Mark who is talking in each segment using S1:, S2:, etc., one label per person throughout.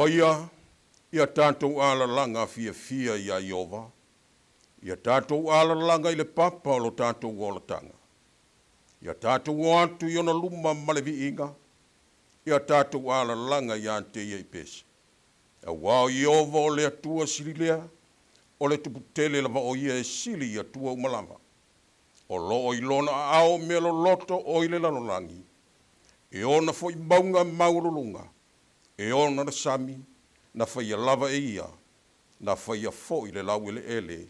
S1: Omaia ia tatou alalaga fiafia iā Ieova, ia tatou alalaga i le papa o lo tatou olataga. Ia tatou o atu i ona luma ma le viiga, ia tatou alalaga iā te ia i pese. Auā o Ieova o le Atua sili lea, o le Tupu tele lava o ia e sili i atua uma lava. O loo i lona aao mea loloto o i le lalolagi, e ona foi mauga maualuluga, e ona le sami, na faia lava e ia, na faia foi le laueleele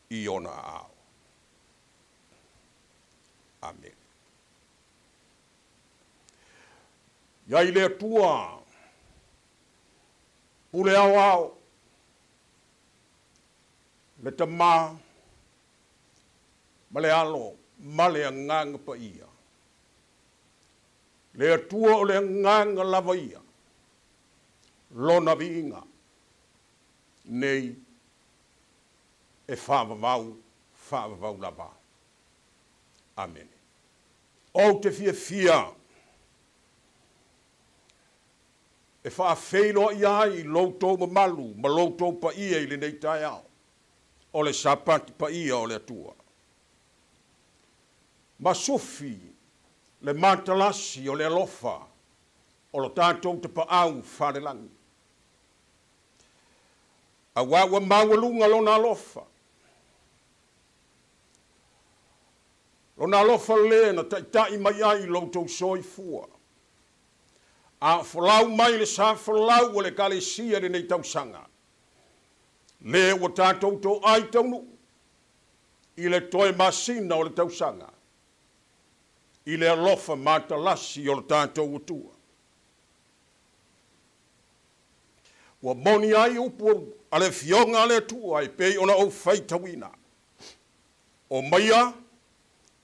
S1: i ona aao. Amene. Iai le Atua, pule aoao, le Tama ma le Alo ma le Agaga Paia. Le Atua o le Agaga lava ia, Lona viiga nei e faavavau, faavavau lava. Amene. Ou te fiafia e faafeiloai ai lo outou mamalu ma lo outou paia i lenei taeao o le Sapati paia o le Atua. Ma sufi le matalasi o le alofa o lo tatou tapaau falelagi. Auā ua maualuga Lona alofa. Lona alofa lē na taitai mai ai lo outou soifua, a o folau mai le sa folau o le Ekalesia i lenei tausaga, lē ua tatou toai taunuu i le toe masina o le tausaga, i le alofa matalasi o lo tatou Atua. Ua moni ai upu a le Afioga a le Atua e pei ona ou faitauina, Omaia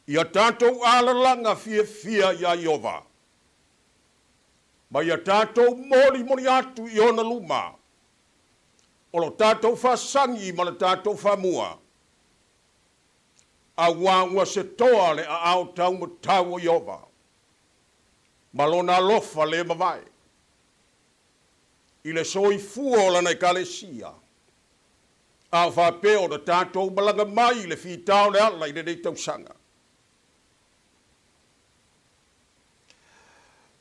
S1: ia tatou alalaga fiafia iā Ieova, ma ia tatou molimoli atu i ona luma o lo tatou faasagi ma le tatou faamua, auā ua setoa le aao taumatau o Ieova ma lona alofa le mavae i le soifua o lana Ekalesia, a o faapea ona tatou malaga mai i le fita o le ala i lenei tausaga.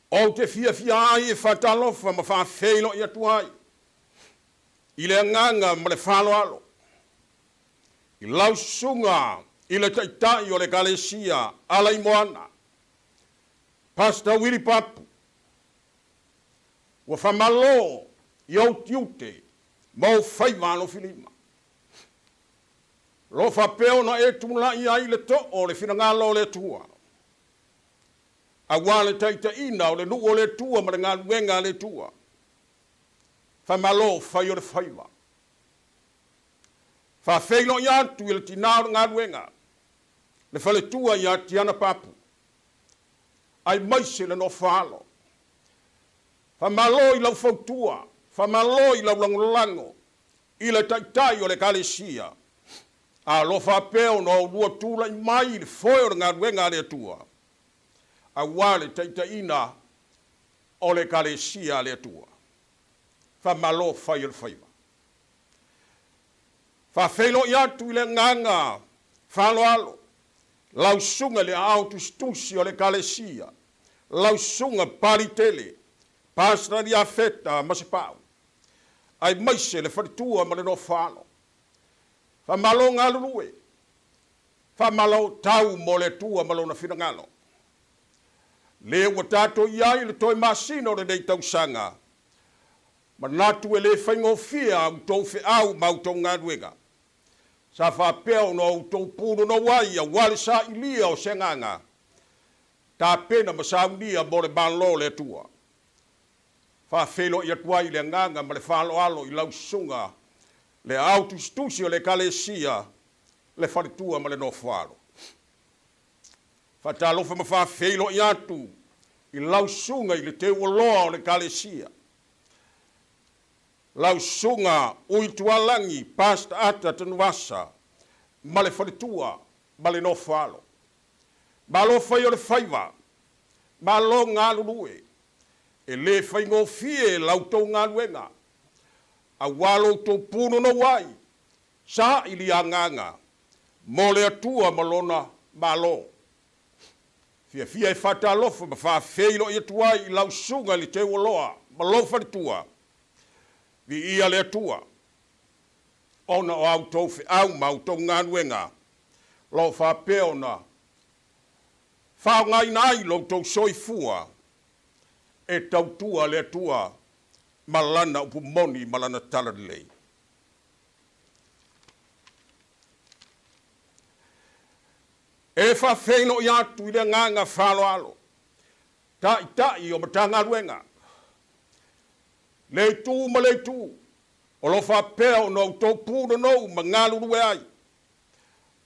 S1: Ou te fiafia ai e faatalofa ma faafeiloai atu ai i le agaga ma le faaaloalo i lau susuga i le Taitai o le Ekalesia Alaimoana, Pastor Willie Papu, ua faamalo i ou tiute ma ou faiva alofilima. O lo o faapea ona e tulai ai le too o le finagalo o le Atua, auā le taitaiina o le nuu o le Atua ma le galuega a le Atua. Faamalo fai o le faiva. Faafeiloai atu i le tinā o le galuega, le faletua ia Tiana Papu, aemaise le nofoaalo. Faamalo i lau fautua, faamalo i lau lagolago i le Taitai o le Ekalesia. Alofa pea ona oulua tulai mai i le foe o le galuega a le Atua, auā le taitaiina o le Ekalesia a le Atua. Faamalo fai o le faiva. Faafeiloai atu i le agaga faaaloalo lau susuga i le aao tusitusi o le Ekalesia, lau susuga Palitele, Pastor Iafeta Masepau, aemaise le faletua ma le nofoaalo. Faamalo galulue, faamalo tau mo le Atua ma Lona finagalo. Le ua tatou i ai i le toe masina o lenei tausaga, manatu e le faigofie a outou feau ma outou galuega. Sa faapea ona outou punonou ai aua le sailia o se agaga tapena ma saunia mo le Malo o le Atua. Faafeiloai atu ai le agaga ma le faaaloalo i lau susuga le aao tusitusi o le Ekalesia, le faletua ma le nofoalo. Faatalofa ma faafeiloai atu i lau susuga i le teuoloa o le Ekalesia, lau susuga Uitualagi Pastor Ata Tanuvasa ma le faletua ma le nofoalo. Malo fai o le faiva, malo galulue. E lē faigofie la outou galuega, auā lo outou punonou ai, saili agaga mo le Atua ma lona Malo. Fiafia e faatalofa ma faafeiloai atu ai i lau susuga i le Teualoa ma lou faletua. Viia le Atua, ona o a outou feau ma a outou galuega o lo o faapea ona faaaogaina ai lo outou soifua e tautua le Atua ma Lana upu moni ma Lana talalelei. E faafeiloai atu i le agaga faaaloalo Taitai o Matagaluega, le itu ma le itu, o lo o faapea ona outou punonou ma galulue ai,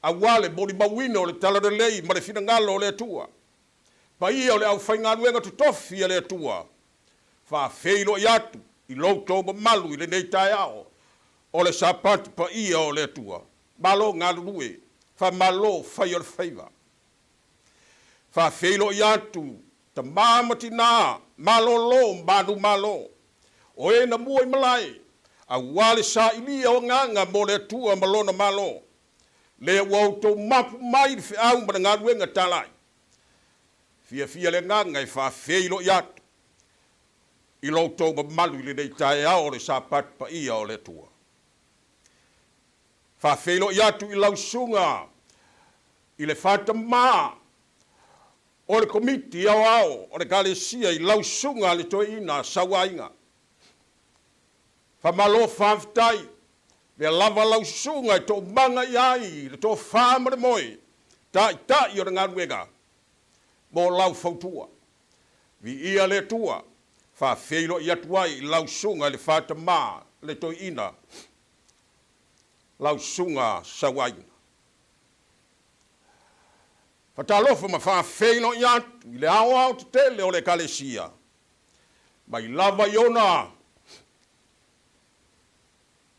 S1: aua le molimauina o le talalelei ma le finagalo o le Atua. Paia o le aufaigaluega totofi a le Atua, faafeiloai atu i lo outou mamalu i lenei taeao o le Sapati paia o le Atua. Malo galulue, faamalo fai o le faiva. Faafeiloai atu tama ma tinā malōlō manumalo, o e na mua i malae, aua le sailia o agaga mo le Atua ma Lona Malo, lea ua outou mapu mai i le feau ma le galuega talai. Fiafia le agaga e faafeiloai atu i lo outou mamalu i lenei taeao o le Sapati paia o le Atua. Faafeiloai atu i lau susuga i le faatamā o le Komiti Aoao o le Ekalesia i lau Susuga le Toeaina Sauaiga. Faamalo faafetai, lea lava lau susuga e toomaga i ai le tofa ma le moe taitai o le galuega mo lau fautua. Viia le Atua, faafeiloai atu ai i lau susuga i le faatamā le Toeaina lau Susuga Sauaiga. Faatalofa ma faafeiloai atu i le aoaotetele o le Ekalesia, mai lava i ona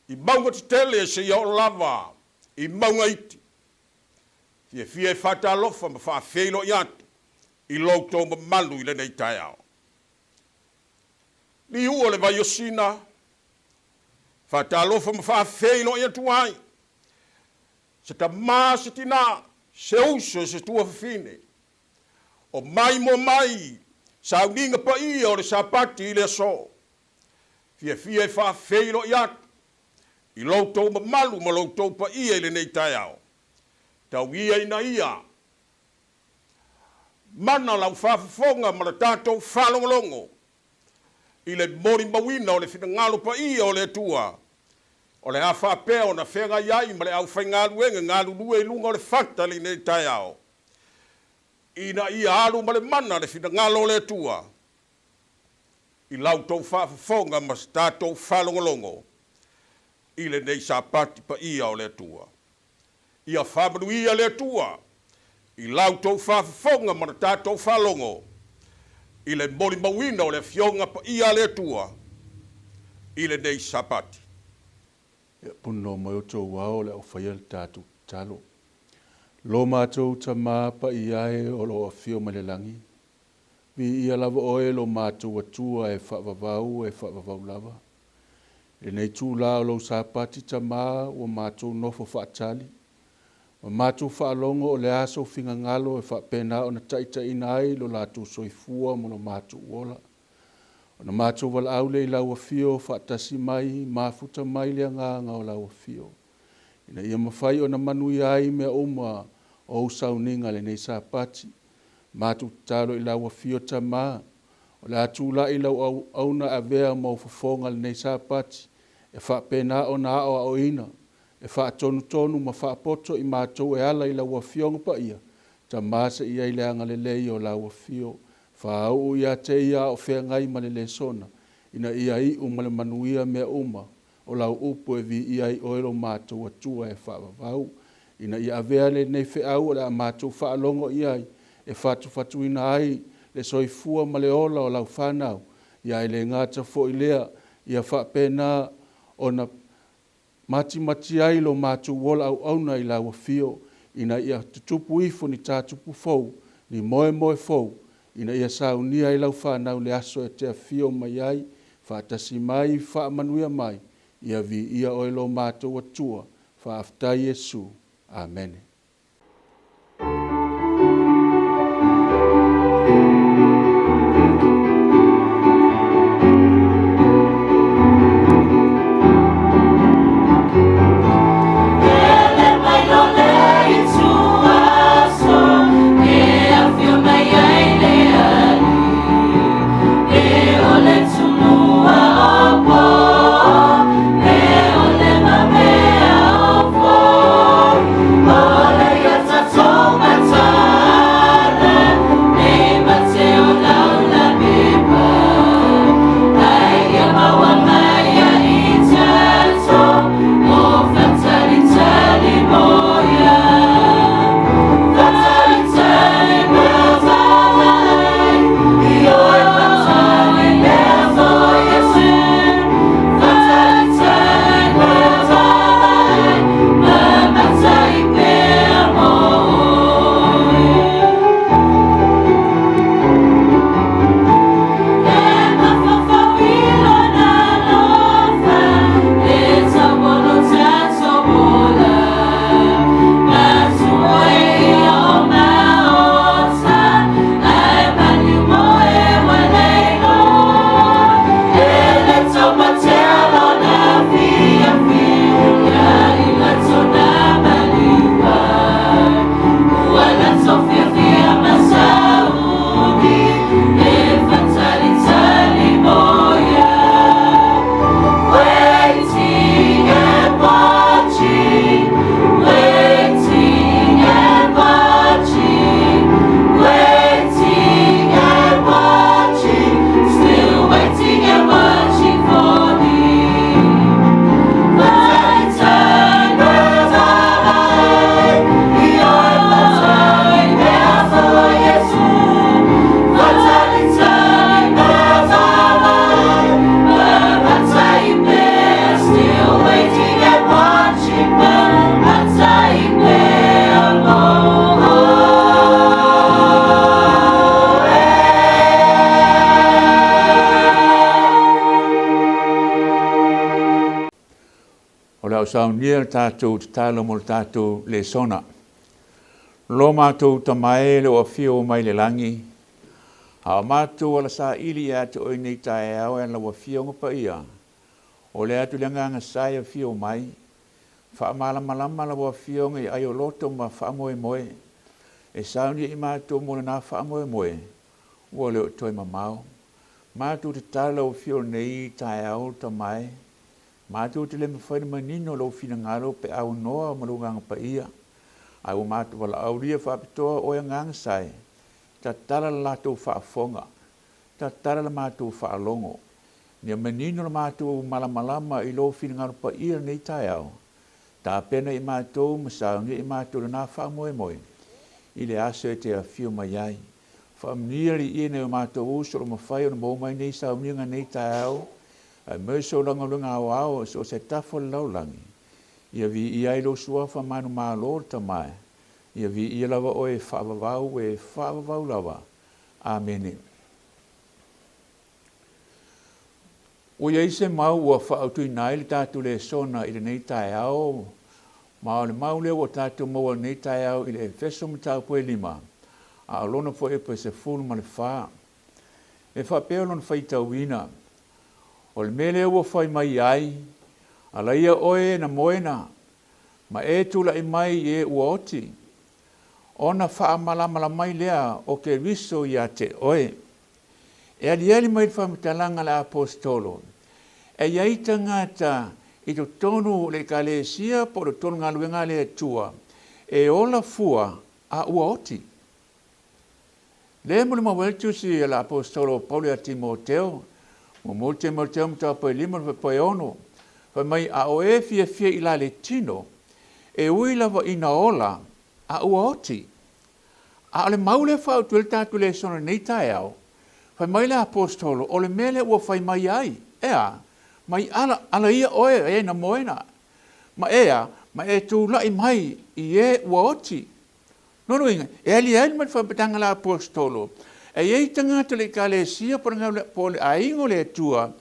S1: i mauga tetele seia oo lava i mauga iti. Fiafia e faatalofa ma faafeiloai atu i lo outou mamalu i lenei taeao. Liua o le Vaiosina, faatalofa ma faafeiloai atu ai se tama, se tinā, se uso, se tuafafine, o mai moa mai sauniga paia o le Sapati i le aso. Fiafia e faafeiloai atu i lo outou mamalu ma lo outou paia i lenei taeao. Tau ia ina ia mana lau faafofoga ma le tatou faalogologo i le molimauina o le finagalo paia o le Atua, o le a faapea ona feagai ai ma le aufaigaluega galulue i luga o le fata i lenei taeao, ina ia alu ma le mana le finagalo o le Atua i la outou faafofoga ma se tatou faalogologo i lenei Sapati paia o le Atua. Ia faamanuia le Atua i la outou faafofoga ma le tatou faalogo i le molimauina o le Afioga Paia a le Atua i lenei Sapati.
S2: Ia punonou mai outou ao o le a faia le tatou tatalo. Lo matou Tama paia e o lo o afio mai le lagi, viia lava oe lo matou Atua e faavavau e faavavau lava. I lenei itulā o lou Sapati Tama ua matou nofo faatali, ma matou faalogo o le a sou finagalo e faapena ona taitaiina ai lo latou soifua ma lo matou ola. Ona matou valaau lea i lau Afio faatasi mai, mafuta mai le agaga o lau Afio, ina ia mafai ona manuia ai mea uma o ou sauniga i lenei Sapati. Matou tatalo i lau Afio Tama, O le a tulai lau auauna e avea ma ou fofoga lenei Sapati e faapena ona aoaoina, e faatonutonu ma faapoto i matou e ala i lau Afioga Paia, Tama se i ai le agalelei o lau Afio. Faauu ia te ia a o feagai ma le lesona, ina ia iu ma le manuia mea uma o lau upu e viia ai oe lo matou Atua e faavavau, ina ia avea lenei feau o le a matou faalogo i ai e fatufatuina ai le soifua ma le ola o lau fanau, ia e le gata foi lea, ia faapena ona matimati ai lo matou ola auauna i lau afio, ina ia tutupu ifo ni tatupu fou, ni moemoe fou, ina ia saunia ai lau fanau le aso e te afio mai ai, faatasi mai, faamanuia mai, ia viia oe lo matou Atua. Faafetai Iesu. Amene.
S3: O le a ou saunia le tatou tatalo mo le tatou lesona. Lo matou Tama e le o afio mai le lagi, a o matou ala saili ia te oe nei taeao e ana lau Afioga Paia, o le atu le Agaga Sa e afio mai, faamalamalama lau Afioga i ai o loto ma faamoemoe, e saunia i matou mo lena faamoemoe, ua le o toe mamao. Matou tatalo lau Afioga nei taeao Tama e, Matou te le mafai ona manino lou finagalo pe aunoa ma lou Agaga Paia, ae ua matou valaaulia faapitoa oe Agaga Sae, tatala le latou faafofoga, tatala le matou faalogo, ina ia manino le matou malamalama i lou finagalo paia lenei taeao, tapena i matou ma saunia i matou lena faamoemoe i le aso e te afio mai ai. Faamanuia alii e nai o matou uso o lo mafai ona maua mai nei sauniga nei taeao, Aemaise o lau galuega aoao i so o se tafa o le lalolagi, ia viia ai lou suafa manumalo le Tama e, ia viia lava oe e faavavau e faavavau lava. Amene. Ua i ai se mau ua faaautuina ai le tatou lesona i lenei taeao, ma o le mau lea ua tatou maua i lenei taeao i le Efeso mataupu e lima, a o lona fuaiupu e 14. E faapea lona faitauina, O le mea lea ua fai mai ai, ala ia oe na moena, ma e tulai mai i e ua oti, ona faamalamalama mai lea o Keriso ia te oe. E aliali mai le faamatalaga a le Aposetolo, e i ai tagata i totonu o le Ekalesia po o totonu o galuega a le Atua e ola fua a ua oti. Lea e molimau ai le tusi a le Aposetolo o Paulo ia Timoteo, muamua Timoteo mataupu e 5 le fuaiupu e 6, fai mai, A o e fiafia i la le tino, e ui lava ina ola, a ua oti. A o le mau lea e faaautu ai le tatou lesona i lenei taeao, fai mai le Aposetolo, o le mea lea ua fai mai ai, e a? Mai ala, ala ia oe e na moena, ma e a? Ma e tulai mai i e ua oti. Lona uiga, e aliali mai le faamatalaga a le Aposetolo, E i ai tagata o le Ekalesia po o le aiga o le Atua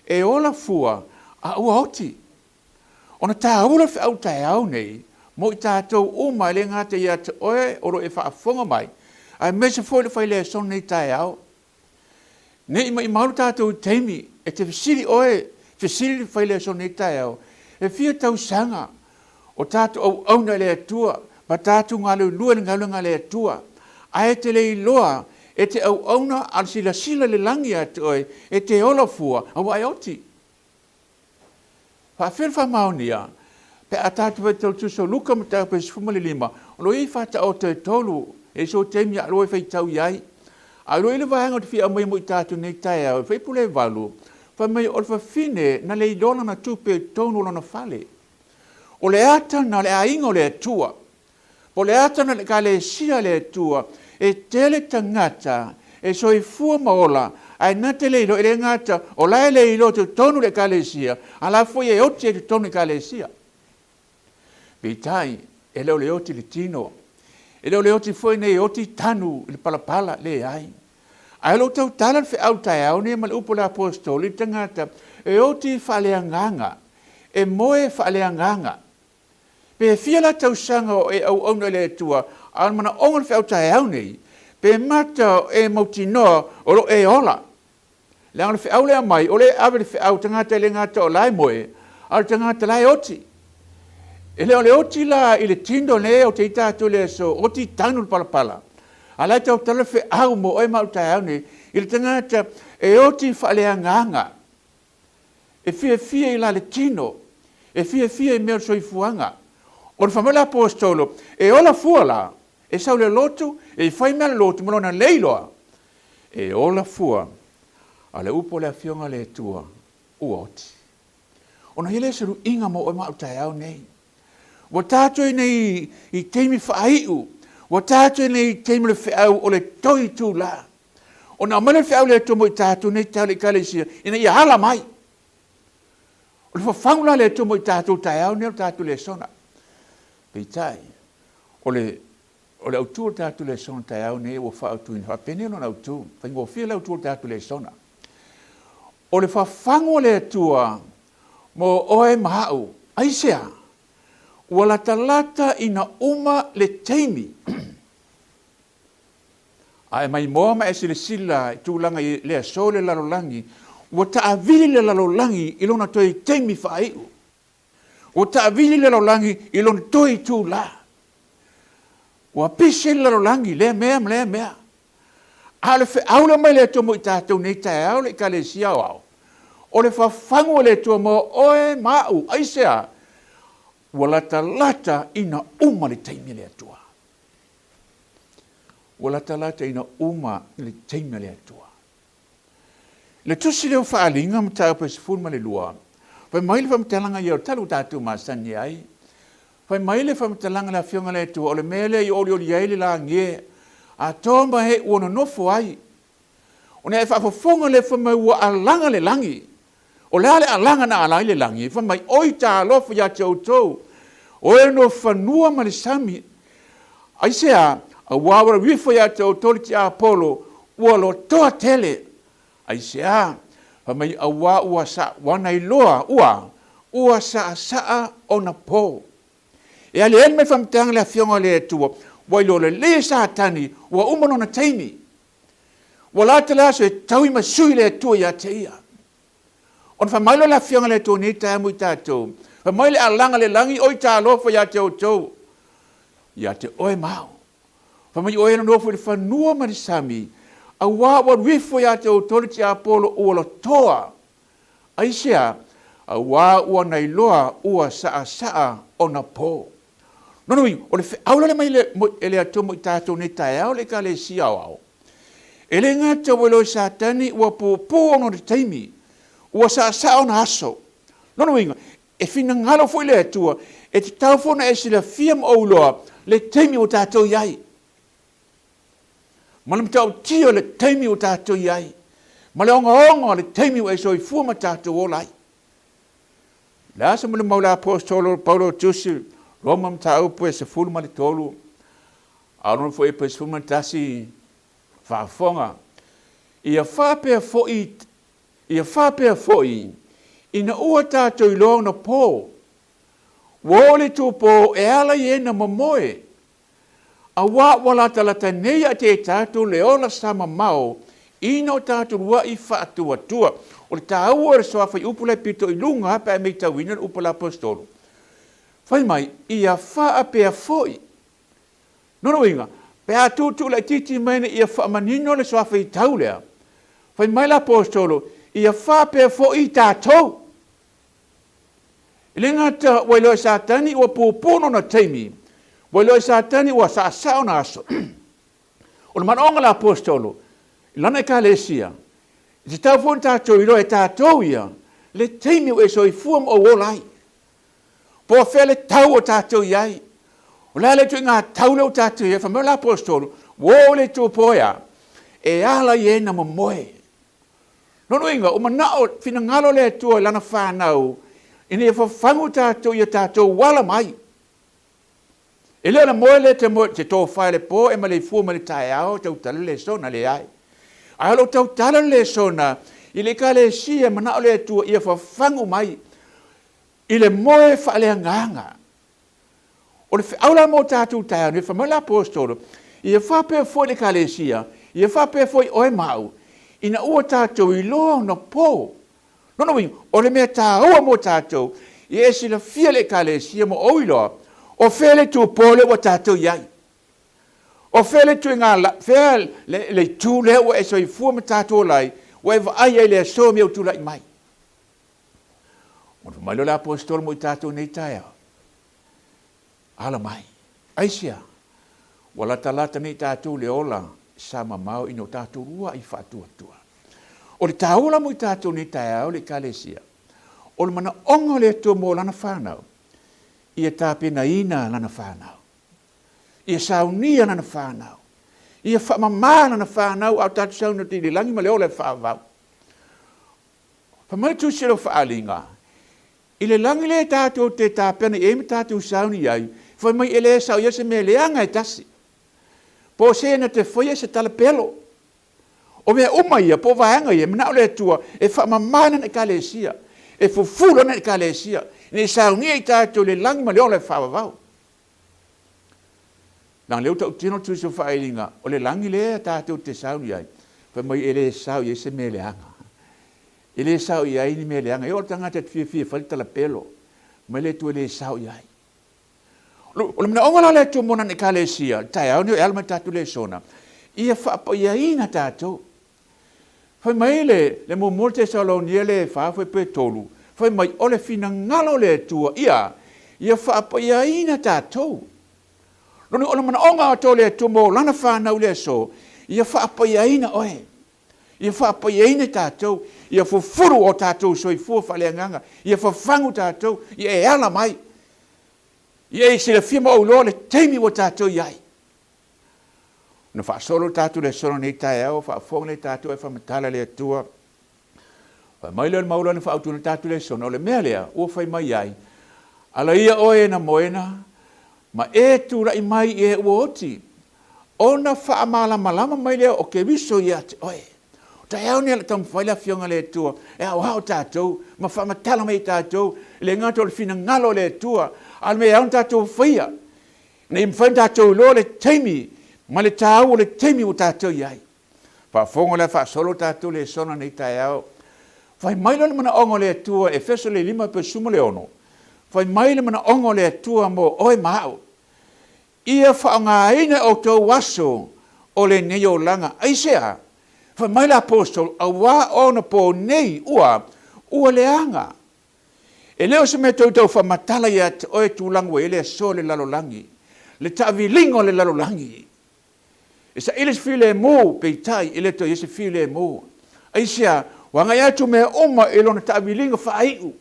S3: e ola fua a ua oti. Ona taua le feau taeao nei mo i tatou uma e le gata ia te oe o lo o e faafofoga mai, aemaise foi le faileason nei taeao. Ne i maimau lo tatou i taimi e te fesili oe, fesili le faileason nei taeao, e fia tausaga o tatou auauna i le Atua ma tatou galulue i le galuega a le Atua, ae e te le iloa e te auauna a o le silasila i le lagi ia te oe, e te ola fua a ua e oti. Faafefea le faamaonia? Pe a tatou faitau tusa o Luka mataupu e 15, o lo o i ai faataoto e tolu, e i sou taimi a lua e faitau i ai. A o lo o i ai le vaega ou te fia aumaia mo i tatou nei taeao, e faipule e valu, fai mai o le fafine na le iloa lana tupe i totonu o lona fale. O le ata lena o le aiga o le Atua. Po o le ata na le Ekalesia a le Atua, e tele tagata e soifua ma ola, ae na te le iloa, e le gata o la e le iloa i totonu o le Ekalesia, a la foi e oti ai i totonu o le Ekalesia. Peitai, e le o le oti i le tino, e le o le oti foi nei e oti tanu i le palapala, leai. Ae o lo o tautala le feau taeao nei ma le upu a le Aposetolo i le tagata e oti faaleagaga, e moe faaleagaga. Pe fia la tausaga o e auauna i le Atua, a o le manaoga o le feau taeao nei, pe mata o e mautinoa o lo o e ola. Leaga o le feau lea aumai, o lea e ave le feau tagata e le gata o la e moe, a o le tagata la e oti. E le o le oti la i le tino lea o te i tatou i le aso, oti tanu le palapala. A la e tautala le feau mo oe ma au taeao nei, i le tagata e oti faaleagaga. E fiafia i la le tino, e fiafia i mea o le soifuaga. O le fai mai o le Aposetolo, e ola fua la, e sau le lotu, e fai mea le lotu ma lona leiloa. E ola fua, a o le upu a le Afioga a le Atua, ua oti. Ona i ai lea o se luiga mo oe ma au taeao nei. Ua tatou i nei i taimi faaiu, ua tatou i nei i taimi o le feau o le toi itula. Ona aumai lea o le feau le Atua mo i tatou nei taeao i le Ekalesia, ina ia ala mai. O le fafagu la le Atua mo i tatou taeao nei o le tatou lesona. Peitai, o le, o le autu o le tatou lesona taeao nei ua faaautuina faapenei lona autu, faigofie le autu o le tatou lesona. O le fafagu o le Atua mo oe ma au, aisea? Ua latalata ina uma le taimi. A e maimoa ma e silasila i tulaga i le aso le lalolagi, ua taavili le lalolagi i lona toe taimi faaiu. Ua taavili le lalolagi i lona toe itula. Ua pisi le lalolagi i lea mea ma lea mea. A o le feau lea mai le Atua mo i tatou nei taeao le Ekalesia Aoao, o le fafagu o le Atua mo oe ma au, aisea? Ua latalata ina uma le taimi a le Atua. Ua latalata ina uma le taimi a le Atua. I le tusi lea o Faaaliga mataupu e 12, fai mai le faamatalaga ia o le tala ua tatou masani ai. Fai mai le faamatalaga a le Afioga a le Atua, o le mea lea i olioli ai le lagie, a to ma e ua nonofo ai. Ona e faafofoga lea fai mai ua alaga le lagi. O le a le alaga na ala ai le lagi? Fai mai, Oi talofa ia te outou, o e nofofanua ma le sami. Aisea? Auā ua ifo ia te outou le tiapolo, ua lotoa tele. Aisea? Fai mai, Auā ua sa, ua nailoa, ua, ua saasaa ona po. E aliali mai faamatalaga le Afioga a le Atua, ua iloa lelei e Satani, ua uma lona taimi. Ua lata le aso e taui ma sui le Atua ia te ia. Ona fai mai loa le Afioga a le Atua nei taeao mo i tatou, fai mai le alaga le lagi, oi talofa ia te outou, ia te oe ma au. Fai mai oe e nofo i le fanua ma le sami, auā ua alu ifo ia te outou le tiapolo ua lotoa. Aisea? Auā ua nailoa ua saasaa ona po. Lona uiga, o le feau lale mai le, e le Atua mo i tatou nei taeao le Ekalesia Aoao. E le gata ua iloa e Satani ua puupuu ona o le taimi, ua saasaa ona aso. Lona uiga, e finagalo foi le Atua, e tatau foi ona e silafia ma ou iloa le taimi ua tatou i ai. Ma le matautia o le taimi ua tatou i ai, ma le ogaoga o le taimi ua e soifua ma tatou ola ai. Le a se molimau le Aposetolo Paulo tusi Roma mataupu e 13, a o lona foi e 11 faafofoga. Ia faapea foi, ia faapea foi, ina ua tatou iloa ona po, ua oo le itupo e ala i e na momoe, Auā ua latalata nei ia te i tatou le ola sa mamao ina o tatou luaʻi faatuatua. O le tāua o le soafaiupu la e pito i luga pe a e meitauina le upu a le Aposetolo. Fai mai, ia faapea foi. Lona uiga, pe a tuutuu laitiiti mai ina ia faamanino le soafaitau lea, fai mai le Aposetolo, ia faapea foi i tatou. E le gata ua iloa e Satani ua puupuu lona taimi, ua iloa e Satani ua saasaa ona aso. O le manaoga o le Aposetolo i lana Ekalesia, e tatau foi ona tatou iloa e tatou ia le taimi ua e soifua ma ou ola ai. Po o fea le tau o tatou i ai. O le a le ituaiga tau lea ua tatou i ai? Fai mai le Aposetolo, ua oo i le itupo e a? E ala i e na momoe. Lona uiga, ua manao, finagalo le Atua i Lana fanau ina ia fafagu tatou ia tatou ala mai. E le o le moe lea e te moe, te tofa i le po e maleifua mai le taeao e tautala le lesona, leai. Ae o lo o tautala le lesona i le Ekalesia e manao le Atua ia fafagu mai i le moe faaleagaga. O le feau la mo tatou taeao nei, fai mai le Aposetolo, ia faapea foi le Ekalesia, ia faapea foi oe ma au, ina ua tatou iloa ona po. Lona uiga, o le mea taua mo tatou, ia e silafia le Ekalesia ma ou iloa, o fea le itupo lea ua tatou i ai. O fea le ituaiga la, fea le, le itu lea ua e soifua ma tatou ola ai, ua e vaai ai i le aso mea ua tulai mai. Ona fai mai lea o le Aposetolo mo i tatou nei taeao, Ala mai. Aisea? Ua latalata nei tatou le ola sa mamao ina o tatou luaʻi faatuatua. O le taua la mo i tatou nei taeao le Ekalesia, o le manaoga o le Atua mo lana fanau, ia tapenaina lana fanau, ia saunia lana fanau, ia faamama lana fanau a o tatou sauni atu i le lagi ma le ola e faavavau. Fai mai le Tusi o le Faaaliga, I le lagi lea tatou te tapena i ai ma tatou sauni i ai, fai mai e le sao i ai se mea leaga e tasi, po o se na te faia se tala pelo. O mea uma ia, po o vaega ia, e manao le Atua e faamama lana Ekalesia, e fufulu lana Ekalesia, ina ia saunia i tatou i le lagi ma le ola e faavavau. Leaga lea ua tautino le Tusi o Faailiga, o le lagi lea tatou te sauni ai, fai mai e le sao i ai se mea leaga. E le sao i ai ni mea leaga. E oo le tagata e te fiafia e fai le talapelo, mai le Atua e le sao i ai. O le manaoga la o le Atua mo lana Ekalesia, le taeao lenei e ala mai le tatou lesona, ia faapaiaina tatou. Fai mai le, le muamua le Tesalonia le fa fuaipue tolu, fai mai, o le finagalo o le Atua ia, ia faapaiaina tatou. Lona, o le manaoga atoa o le Atua mo Lana fanau i le aso, ia faapaiaina oe. Ia faapaiaina tatou, ia fufulu o tatou soifua faaleagaga, ia fafagu tatou, ia e ala mai. Ia e silafia ma ou iloa le taimi ua tatou i ai. Na faasolo tatou le aso lenei taeao, faafofoga nei tatou ae faamatala le Atua. Fai mai lea o le maula na faaautuina tatou lesona, o le mea lea ua fai mai ai, Ala ia oe e na moena, ma e tulai mai i e ua oti, ona faamalamalama mai lea o Keriso ia te oe. O taeao nei o le a taumafai le Afioga a le Atua e aoao tatou ma faamatala mai i tatou, e le gata o le finagalo o le Atua, a o le mea e ao ona tatou faia, ina ia mafai ona tatou iloa le taimi ma le taua o le taimi ua tatou i ai. Faafofoga o le a faasolo tatou lesona nei taeao. Fai mai loa le manaoga o le Atua, Efeso le 5:16, Fai mai le manaoga o le Atua mo oe ma au, Ia faaaogaina e outou aso o lenei olaga. Aisea? Fai mai le Aposetolo, Auā ona po nei ua, ua leaga. E le o se mea toe tau faamatala ia te oe tulaga ua i ai le aso o le lalolagi, le taaviliga o le lalolagi. E saili se filemu, peitai e le toe i ai se filemu. Aisea? Ua agai atu mea uma i lona taaviliga faaiu.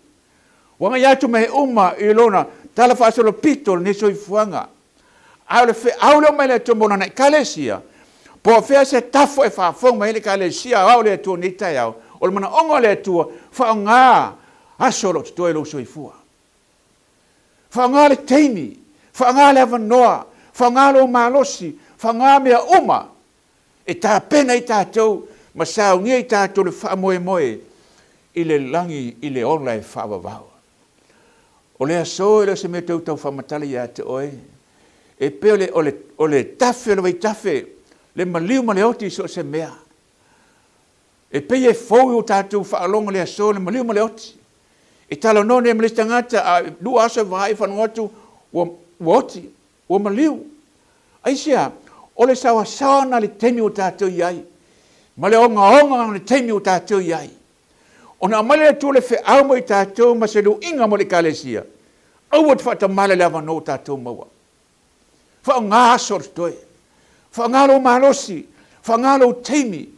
S3: Ua agai atu mea uma i lona talafaasolopito o lenei soifuaga. A o le feau lea mai le Atua mo lana Ekalesia, po o fea se tafo e faafofoga mai ai le Ekalesia aoao o le Atua i lenei taeao, o le manaoga o le Atua, faaaoga aso o lo o totoe i lou soifua. Faaaoga le taimi, faaaoga le avanoa, faaaoga lou malosi, faaaoga mea uma e tapena ai tatou ma saunia i tatou le faamoemoe i le lagi i le ola e faavavau. O le aso e le o se mea tau tau faamatala ia te oe, e pei o le, o le, o le tafe o le vaitafe, le maliu ma le oti i so o se mea. E pei e fou i o tatou faalogo i le aso le maliu ma le oti. E talanoa nei ma le isi tagata, a lua aso e vaai faalogo atu ua, ua oti, ua maliu. Aisea? O le saoasaoa na le taimi ua tatou i ai, ma le ogaoga na le taimi ua tatou i ai. Ona aumai le Atua le feau mo i tatou ma se luiga mo le Ekalesia, aua te faatamala i le avanoa ua tatou maua. Faaaoga aso o le totoe. Faaaoga lou malosi, faaaoga lou taimi,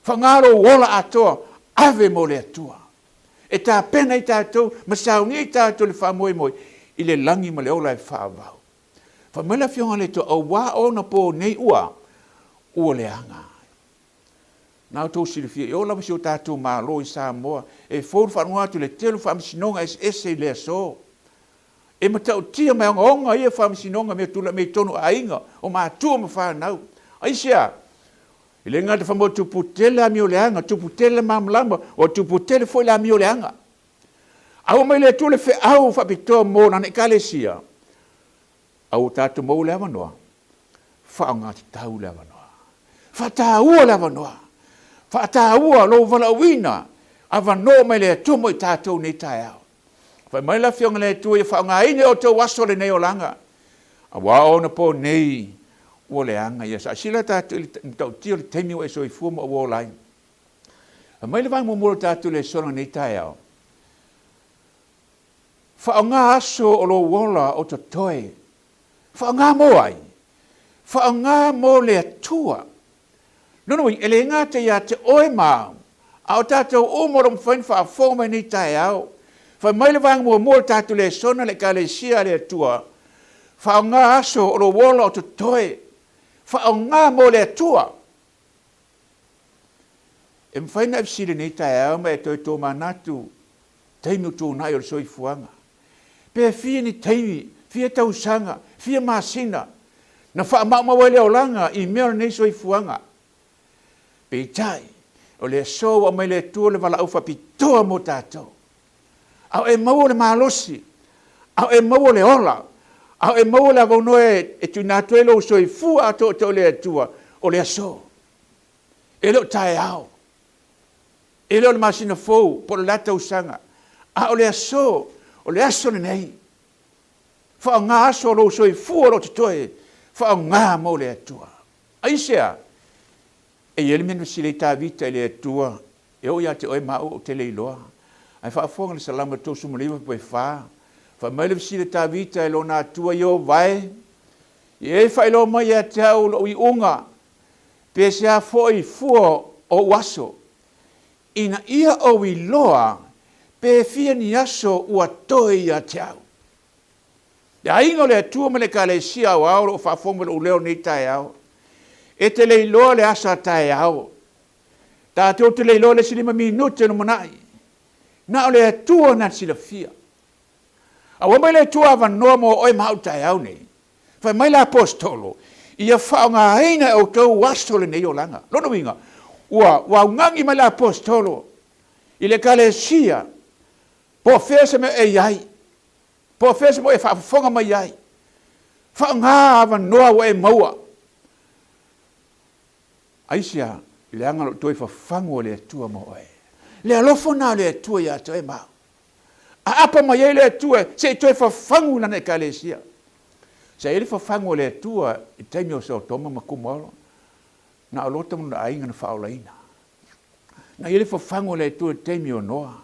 S3: faaaoga lou ola atoa, ave mo le Atua. E tapena ai tatou ma saunia i tatou le faamoemoe i le lagi ma le ola e faavavau. Fai mai le Afioga a le Atua, Auā ona po nei ua, ua leaga. Na outou silafia, e oo lava si o tatou Malo i Samoa, e fou le faalogo atu i le tele o faamasinoga eseese i le aso. E matautia ma e ogaoga ia faamasinoga mea tulai mai i totonu o aiga, o matua ma fanau. Aisea? E le gata fai mai ua tupu tele le amio leaga, tupu tele le malamalama, ua tupu tele foi le amio leaga. A ua mai le Atua le feau faapitoa mo Lana Ekalesia, a ua tatou maua le avanoa, faaaoga tatau le avanoa. Faataua le avanoa. Faataua lou valaauina avanoa mai le Atua mo i tatou nei taeao. Fai mai le Afioga i le Atua ia faaaogaina e outou aso lenei olaga, aua o ona po nei ua leaga ia. Saasila tatou i le matautia o le taimi ua e soifua ma ua ola ai. Fai mai le vaega muamua o le tatou lesona i lenei taeao, Faaaoga aso o lou ola o totoe. Faaaoga mo ai? Faaaoga mo le Atua. Lona uiga, e le gata ia te oe ma au, a o tatou uma o lo o mafai ona faafofoga mai nei taeao. Fai mai le vaega muamua o le tatou lesona le Ekalesia a le Atua, faaaoga aso o lou ola o totoe. Faaaoga mo le Atua. E mafai ona e fesili nei taeao ma e toe tomanatu taimi o tuanai o le soifuaga. Pe fia ni taimi, fia tausaga, fia masina na faamaumau ai le olaga i mea o lenei soifuaga. Peitai, o le aso ua aumai le Atua le valaau faapitoa mo tatou. A o e maua le malosi, a o e maua le ola, a o e maua le avanoa e tuuina atu ai lou soifua atoatoa i le Atua, o le aso. E le o taeao. E le o le masina fou po o le la tausaga, a o le aso, o le aso lenei. Faaaoga aso o lou soifua o lo o totoe, faaaoga mo le Atua. Aisea? E i ai le mea na fesili ai Tavita i le Atua, e oo ia te oe ma au ou te le iloa. Ae faafofoga le Salamo 39:4, fai mai le fesili a Tavita i lona Atua, Ieova e, ia e faailoa mai ia te au lou iuga Pe sea foi fua o ou aso, ina ia ou iloa pe fia ni aso ua toe ia te au. Le aiga o le Atua ma le Ekalesia aoao o lo o faafofoga mai lou leo i lenei taeao, e te le iloa le aso a taeao. Tatou te le iloa le isi lima minute lumanai. Na o le Atua na te silafia. A ua aumai le Atua avanoa mo oe ma au i le taeao nei, Fai mai le Aposetolo, Ia faaaogaina e outou aso lenei olaga. Lona uiga, ua, ua augani mai le Aposetolo i le Ekalesia, po o fea se mea e i ai, po o fea se mea e faafofoga mai ai, faaaoga avanoa ua e maua. Aisea? Leaga o lo o toe fafagu o le Atua mo oe. Le alofa lena o le Atua ia te oe ma au. Aapa mai ai le Atua se i toe fafagu i lana Ekalesia. Sa i ai le fafagu a le Atua i le taimi o Sotoma ma Komoro, na o Lota ma lona aiga na faaolaina. Na i ai le fafagu a le Atua i le taimi o Noa,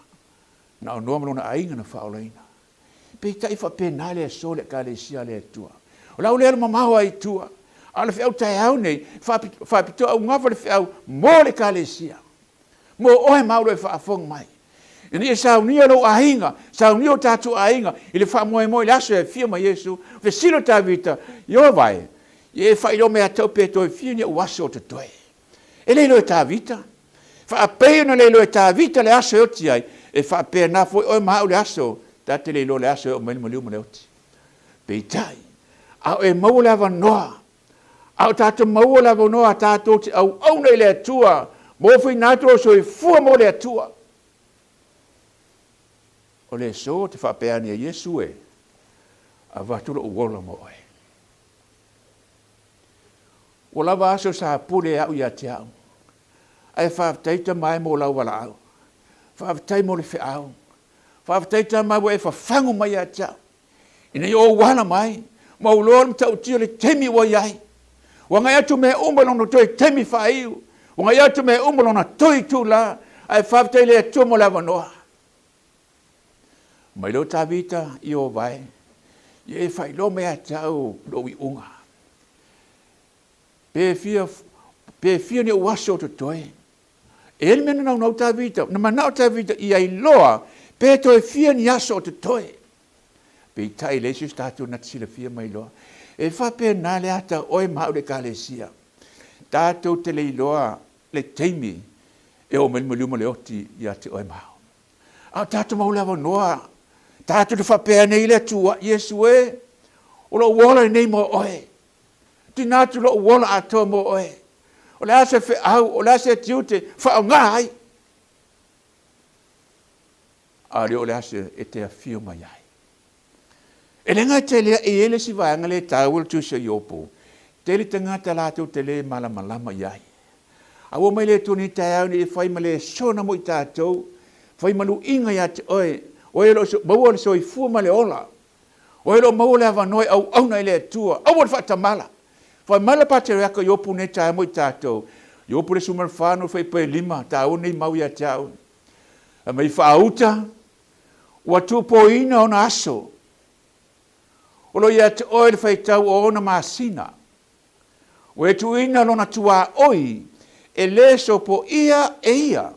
S3: na o Noa ma lona aiga na faaolaina. Peitai faapena le aso le Ekalesia a le Atua. O le a ou le alu mamao ai i tua, a o le feau taeao nei, faapitoa augafa le feau mo le Ekalesia. Mo oe ma au lo e faafofoga mai. Ina ia saunia lou aiga, saunia o tatou aiga i le faamoemoe i le aso e afio mai Iesu. Fesili o Tavita, Ieova e, ia e faailoa mai ia te au pe toe fia ni ou aso o totoe. E le iloa e Tavita. Faapei ona le iloa e Tavita le aso e oti ai, e faapena foi oe ma au le aso, ta te le iloa le aso e oo mai le maliu ma le oti. Peitai, a o e maua le avanoa A o tatou maua le avanoa tatou te auauna i le Atua Mofoina atu lou soifua mo le Atua. O le aso ou te faapea ane ai, Iesu e, avatu lou ola mo oe. Ua lava aso sa pule e au ia te au. Ae faafetai tama e mo lau valaau. Faafetai mo le feau. Faafetai tama ua e fafagu mai ia te au. Ina ia ou ala mai, ma ou iloa le matautia o le taimi ua i ai. Ua agai atu mea uma i lona toe taimi faaiu. Ua agai atu mea uma i lona toe itula. Ae faafetai i le Atua mo le avanoa. Mai lea o Tavita i o vae, ia e faailoa mai ia te au lou iuga. Pe fia, pe fia ni ou aso o totoe. E i ai le mea na naunau Tavita, na manao Tavita ia iloa pe toe fia ni aso o totoe. Peitai, e leai se isi tatou na te silafia ma iloa. E faapena le ata o oe ma au i le Ekalesia. Tatou te le iloa le taimi e oo mai le maliu ma le oti ia te oe ma au. A o tatou maua le avanoa, tatou te faapea nei i le Atua, Iesu e, o lou ola lenei mo oe. Tuuina atu lou ola atoa mo oe. O le a se feau, o le a se tiute, faaaoga ai. A le o le aso e te afio mai ai. E le gata i lea, e i ai le isi vaega lea e taua i le Tusi a Iopo, tele tagata latou te le malamalama i ai. A ua mai le Atua nei taeao ina ia fai ma lesona mo i tatou, fai ma luiga ia te oe, oe o lo o maua le soifua ma le ola, oe o lo o maua le avanoa e auauna i le Atua, aua le faatamala. Fai mai le Pateriaka Iopo nei taeao mo i tatou, Iopo le 14 no fuaipue 5, taua nei mau ia te au. Fai mai faauta, Ua tuupoina ona aso. O lo o ia te oe le faitau o ona masina. Ua e tuuina lona tuaoi e le sopoia e ia.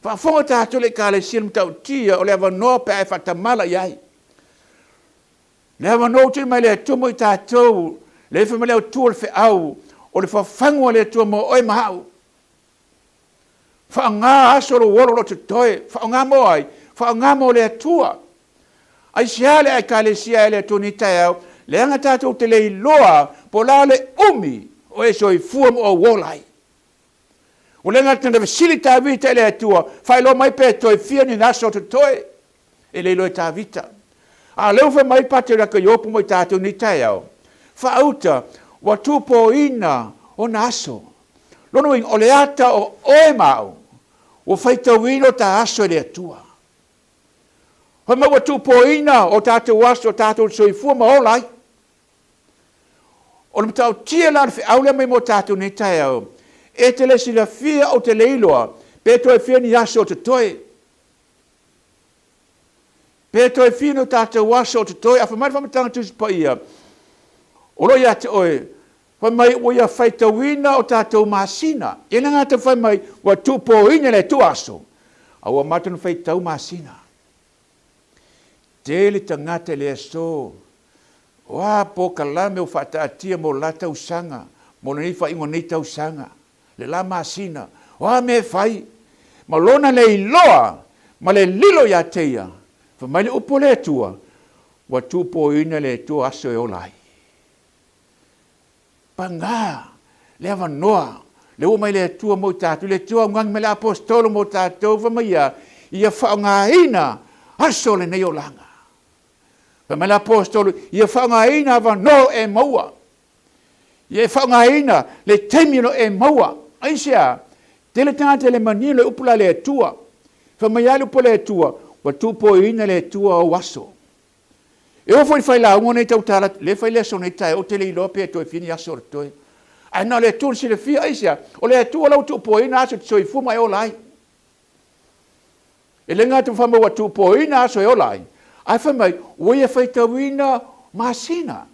S3: Faafofoga tatou le Ekalesia i le matautia o le avanoa pe a e faatamala i ai. Le avanoa ua tuuina mai e le Atua mo i tatou, le fai mai le autu o le feau, o le fafagu a le Atua mo oe ma au. Faaaoga aso lou ola o lo o totoe. Faaaoga mo ai? Faaaoga mo le Atua. Aisea le Ekalesia e le Atua i lenei taeao? Leaga tatou te le iloa po o le a le umi o e soifua ma ou ola ai. Ua le gata na fesili Tavita i le Atua, faailoa mai pe toe fia ni aso o totoe. E le iloa e Tavita. A o lea ua fai mai Pateriaka Iopo mo i tatou i lenei taeao, faauta ua tuupoina ona aso. Lona uiga, o le ata o oe ma au, ua faitauina o ta aso e le Atua. Fai mai ua tuupoina o tatou aso, o tatou soifua ma ola ai. O le matautia la o le feau lea mai mo tatou nei taeao, e te le silafia ou te le iloa, pe toe fia ni aso o totoe. Pe toe fia ni o tatou aso o totoe, a fai mai le faamatalaga Tusi Paia, o lo o ia te oe, Fai mai ua ia faitauina o tatou masina. E le gata fai mai ua tuupoina i le Atua aso, a ua matou na faitau masina. Tele tagata i le aso, o a polokalame ua faataatia mo le la tausaga, mo lenei faaiuga o lenei tausaga, le la masina, o a mea e fai, ma lona le iloa ma le lilo ia te ia, fai mai le upu a le Atua, ua tuupoina e le Atua aso e ola ai. Paga le avanoa le ua mai le Atua mo i tatou, le Atua augani mai le Aposetolo mo tatou, fai mai ia, ia faaaogaina aso o lenei olaga. Fai mai le Aposetolo, ia faaaogaina avanoa e maua. Ia e faaaogaina le taimi o lo e maua. Aisea? Tele tagata e le manino le upu la le Atua. Fai mai lava le upu a le Atua, ua tuupoiina le Atua ou aso. E oo foi i le failauga nei tautala atu, le fai le aso nei taeao, ou te le iloa pe toe fia ni aso o totoe. Ae na o le Atua na silafia, aisea? O le Atua la ua tuupoaina aso e te soifua ma e ola ai. E le gata ua fai mai ua tuupoaina aso e ola ai, ae fai mai ua ia faitauina masina.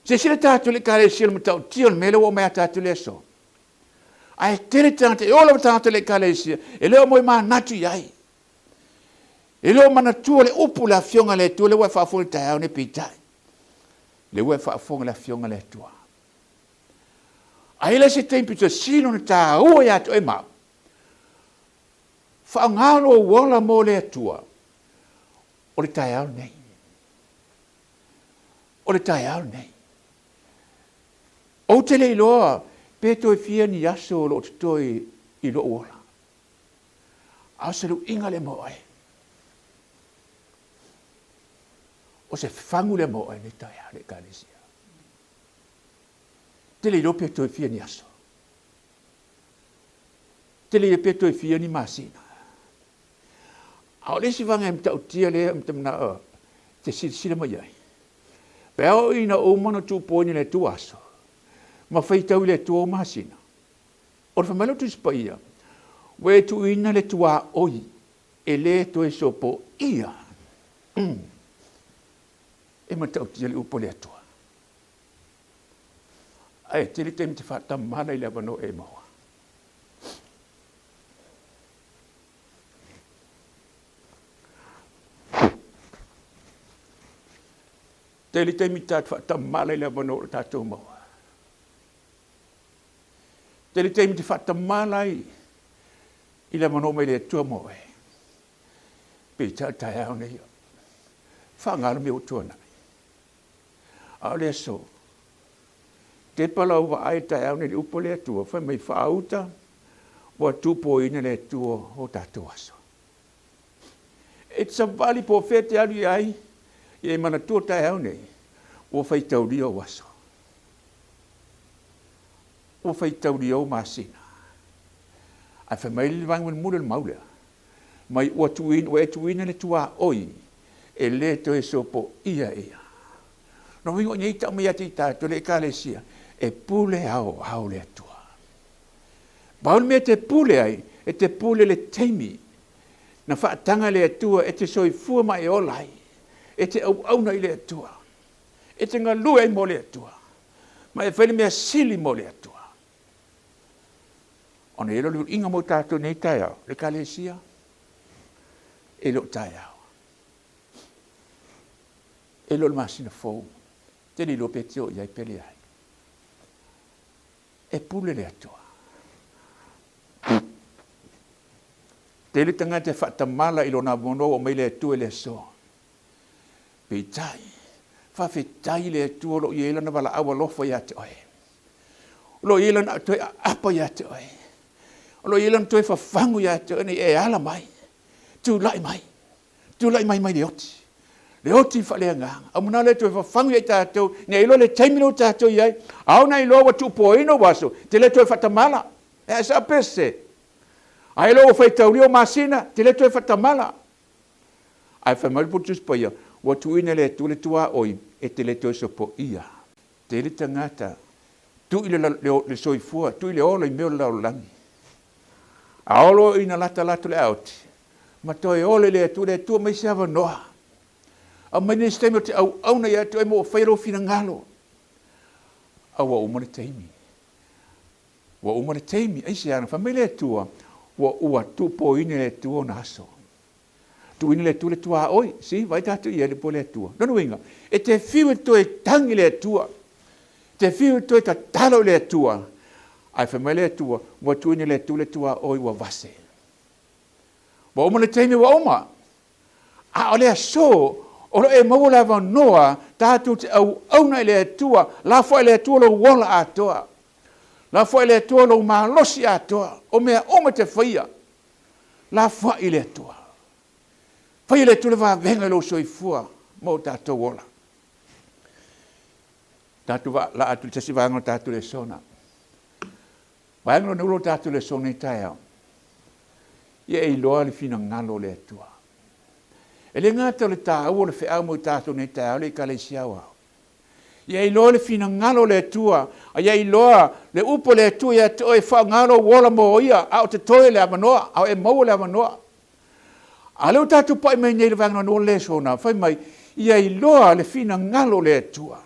S3: Silasila tatou i le Ekalesia i le matautia o le mea lea ua aumai ia tatou i le aso. Ae tele tagata, e oo lava tagata i le Ekalesia, e le o moemanatu i ai. E le o manatua le upu le Afioga a le Atua, lea ua e faafofoga i le taeao nei peitai. Lea ua e faafofoga i le Afioga a le Atua. Ae le se taimi pito sili ona taua ia te oe ma au. Faaaoga lou ola mo le Atua o le taeao lenei. O le taeao lenei. Ou te le iloa Pe toe fia ni aso o lo o totoe i lou ola, a o se luiga lea mo oe. O se fagu lea mo oe nei taeao le Ekalesia. Te le iloa pe toe fia ni aso. Te le iloa pe toe fia ni masina. A o le isi vaega e matautia lea ou te manao e te silasila mai ai, pe a oo ina uma ona tuupoina i le Atua aso, ma faitau i le Atua ou masina, o le fai mai lea o Tusi Paia, Ua e tuuina le tuaoi e le toe sopoia. Mm. E matautia le upu a le Atua. Ae tele taimi te faatamala i le avanoa e maua. Tele taimi tatou faatamala i le avanoa o lo tatou maua. Tele taimi te faatamala ai i le avanoa mai le Atua mo oe. Peitai o le taeao nei, faagalo mea ua tuanai. A o le aso, tepa lau vaai i le taeao nei i le upu a le Atua, fai mai, Faauta, ua tuupoina le Atua o tatou aso. E te savali po o fea e te alu i ai, ia e manatua le taeao nei, ua faitaulia ou aso. Ua faitaulia ou masina. Ae fai mai le vaega mulimuli o le mau lea, mai ua tuuina, ua e tuuina le tuaoi e le toe sopoia ia. Lona uiga o nei tau mai ia te i tatou le Ekalesia, e pule aoao le Atua. Pau le mea e te pule ai, e te pule i le taimi na faataga e le Atua e te soifua ma e ola ai, e te auauna i le Atua, e te galue ai mo le Atua, ma e fai le mea sili mo le Atua. Ona i ai lea o le uiga mo tatou i lenei taeao, le Ekalesia, e le o taeao, e le o le masina fou, te le iloa pe te o i ai pe leai. E pule le Atua. Tele tagata e faatamala i lona avanoa ua aumai le Atua i le aso. Peitai, faafetai i le Atua o lo o i ai Lana valaau alofa ia te oe. O lo o i ai Lana toe aapa ia te oe. O lo o i ai Lana toe fafagu ia te oe ina ia e ala mai, tulai mai, tulai mai mai le oti. Le oti faaleagaga. Au manao le toe fafagu ia i tatou, ina ia iloa le taimi lea ua tatou i ai. Ao na iloa ua tuupoaina ou aso, te le toe faatamala. E ae sao pe sese? A iloa ua faitaulia ou masina, te le toe faatamala. Ae fai mai le Puletusi Paia, Ua tuuina e le Atua le tuaoi e te le toe sopoia. Tele tagata, tui le, le, le soifua, tui le ola i mea o le lalolagi. A olo ina latalata le aoti, ma toe ola i le Atua, le Atua mai se avanoa. Aumai nisi taimi o te auauna ia te oe ma ua faia lou finagalo. A ua uma le taimi. Ua uma le taimi, aisea? Na fai mai le Atua, ua, ua tuupoina e le Atua ona aso. Tuuina le Atua le tuaoi, see, vaai tatou i ai le po le Atua. Lona uiga, e te fiu e toe tagi le Atua, te fiu e toe tatalo i le Atua, ae fai mai le Atua, ua tuuina le Atua le tuaoi ua vase. Ua uma le taimi ua uma. A o le aso, o lo o e maua le avanoa tatou te auauna i le Atua, lafo i le Atua lou ola atoa. Lafo i le Atua lou malosi atoa. O mea uma e te faia, lafoai i le Atua. Faia le Atua le vavega i lou soifua ma o tatou ola. Tatou laa atu i le tasi vaega o tatou lesona. Vaega lona ula o tatou lesona i taeao. Ia e iloa le finagalo o le Atua. E le gata o le taua o le feau mo i tatou nei taeao le Ekalesia Aoao. Ia iloa le finagalo o le Atua, a ia iloa le upu a le Atua ia te oe, faaaoga lou ola mo ia, a o totoe le avanoa, a o e maua le avanoa. A o lea ua tatou pai mai nei i le vaega lona ua lesona, fai mai, ia iloa le finagalo o le Atua.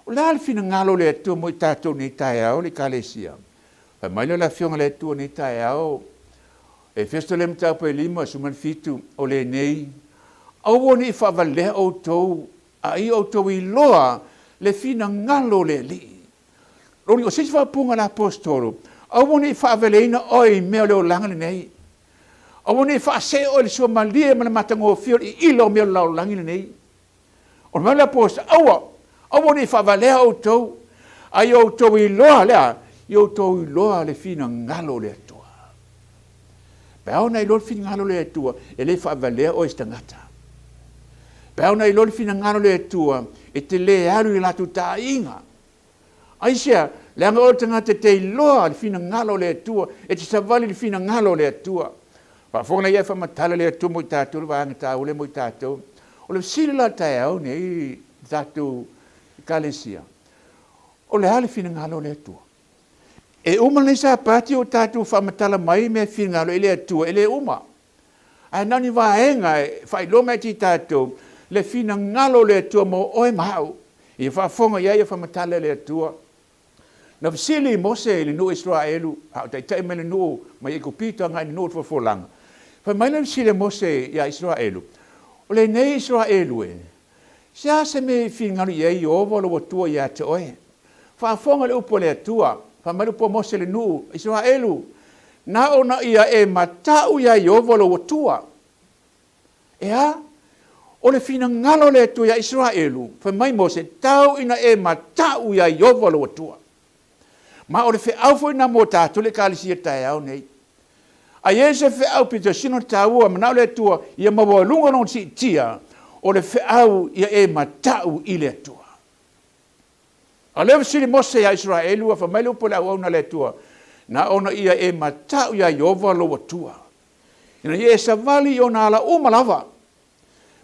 S3: O le a le finagalo o le Atua mo i tatou nei taeao le Ekalesia? Fai mai lea o le Afioga a le Atua nei taeao, Efeso le mataupu e 57, o lenei, Aua ne i faavalea outou, a ia outou iloa le finagalo o le Alii. Loli, o se isi faaupuga a le Aposetolo, aua ne i faavaleina oe i mea o le olaga lenei. Aua ne i faasee oe i le suamalie ma le matagofie o le iila o mea o le lalolagi lenei. O le mea le Aposetolo, aua, aua ne i faavalea outou. A ia outou iloa le a? Ia outou iloa le finagalo o le Atua. Pe a ona iloa le finagalo o le Atua, e le faavalea oe e se tagata. Pe a ona iloa le finagalo o le Atua, e te le alu i latou taaiga. Aisea? Leaga oe o le tagata e te iloa le finagalo o le Atua, e te savali i le finagalo o le Atua. Faafofoga lea e faamatala le Atua mo i tatou le vaega taua lea mo i tatou. O le fesili la taeao nei i tatou Ekalesia, o le a le finagalo o le Atua? E uma lenei Sapati o tatou faamatala mai mea e finagalo i le Atua, e le uma. Ae na o ni vaega e faailoa mai ia te tatou le finagalo o le Atua mo oe ma au. Ia faafofoga i ai, ia faamatala e le Atua. Na fesili Mose i le nuu Isaraelu, a o taitai mai le nuu mai Aikupito agai i le nuu o le Folafolaga. Fai mai le fesili a Mose ia Isaraelu, O lenei Isaraelu e, se a se mea i finagalo i ai Ieova lou Atua ia te oe? Faafofoga le upu a le Atua, fai mai le upu a Mose i le nuu Isaraelu, Na ona ia e matau iā Ieova lou Atua. E a? O le finagalo o le Atua iā Isaraelu, fai mai Mose, tau ina e matau iā Ieova lou Atua. Ma o le feau foi lena mo tatou le Ekalesia taeao nei. A i ai se feau pito sili ona taua, manao le Atua ia maualuga lona siitia, o le feau ia e matau i le Atua. A o lea ua fesili Mose iā Isaraelu, ua fai mai le upu a le auauna a le Atua, Na ona ia e matau iā Ieova lou Atua, ina ia e savali i ona ala uma lava.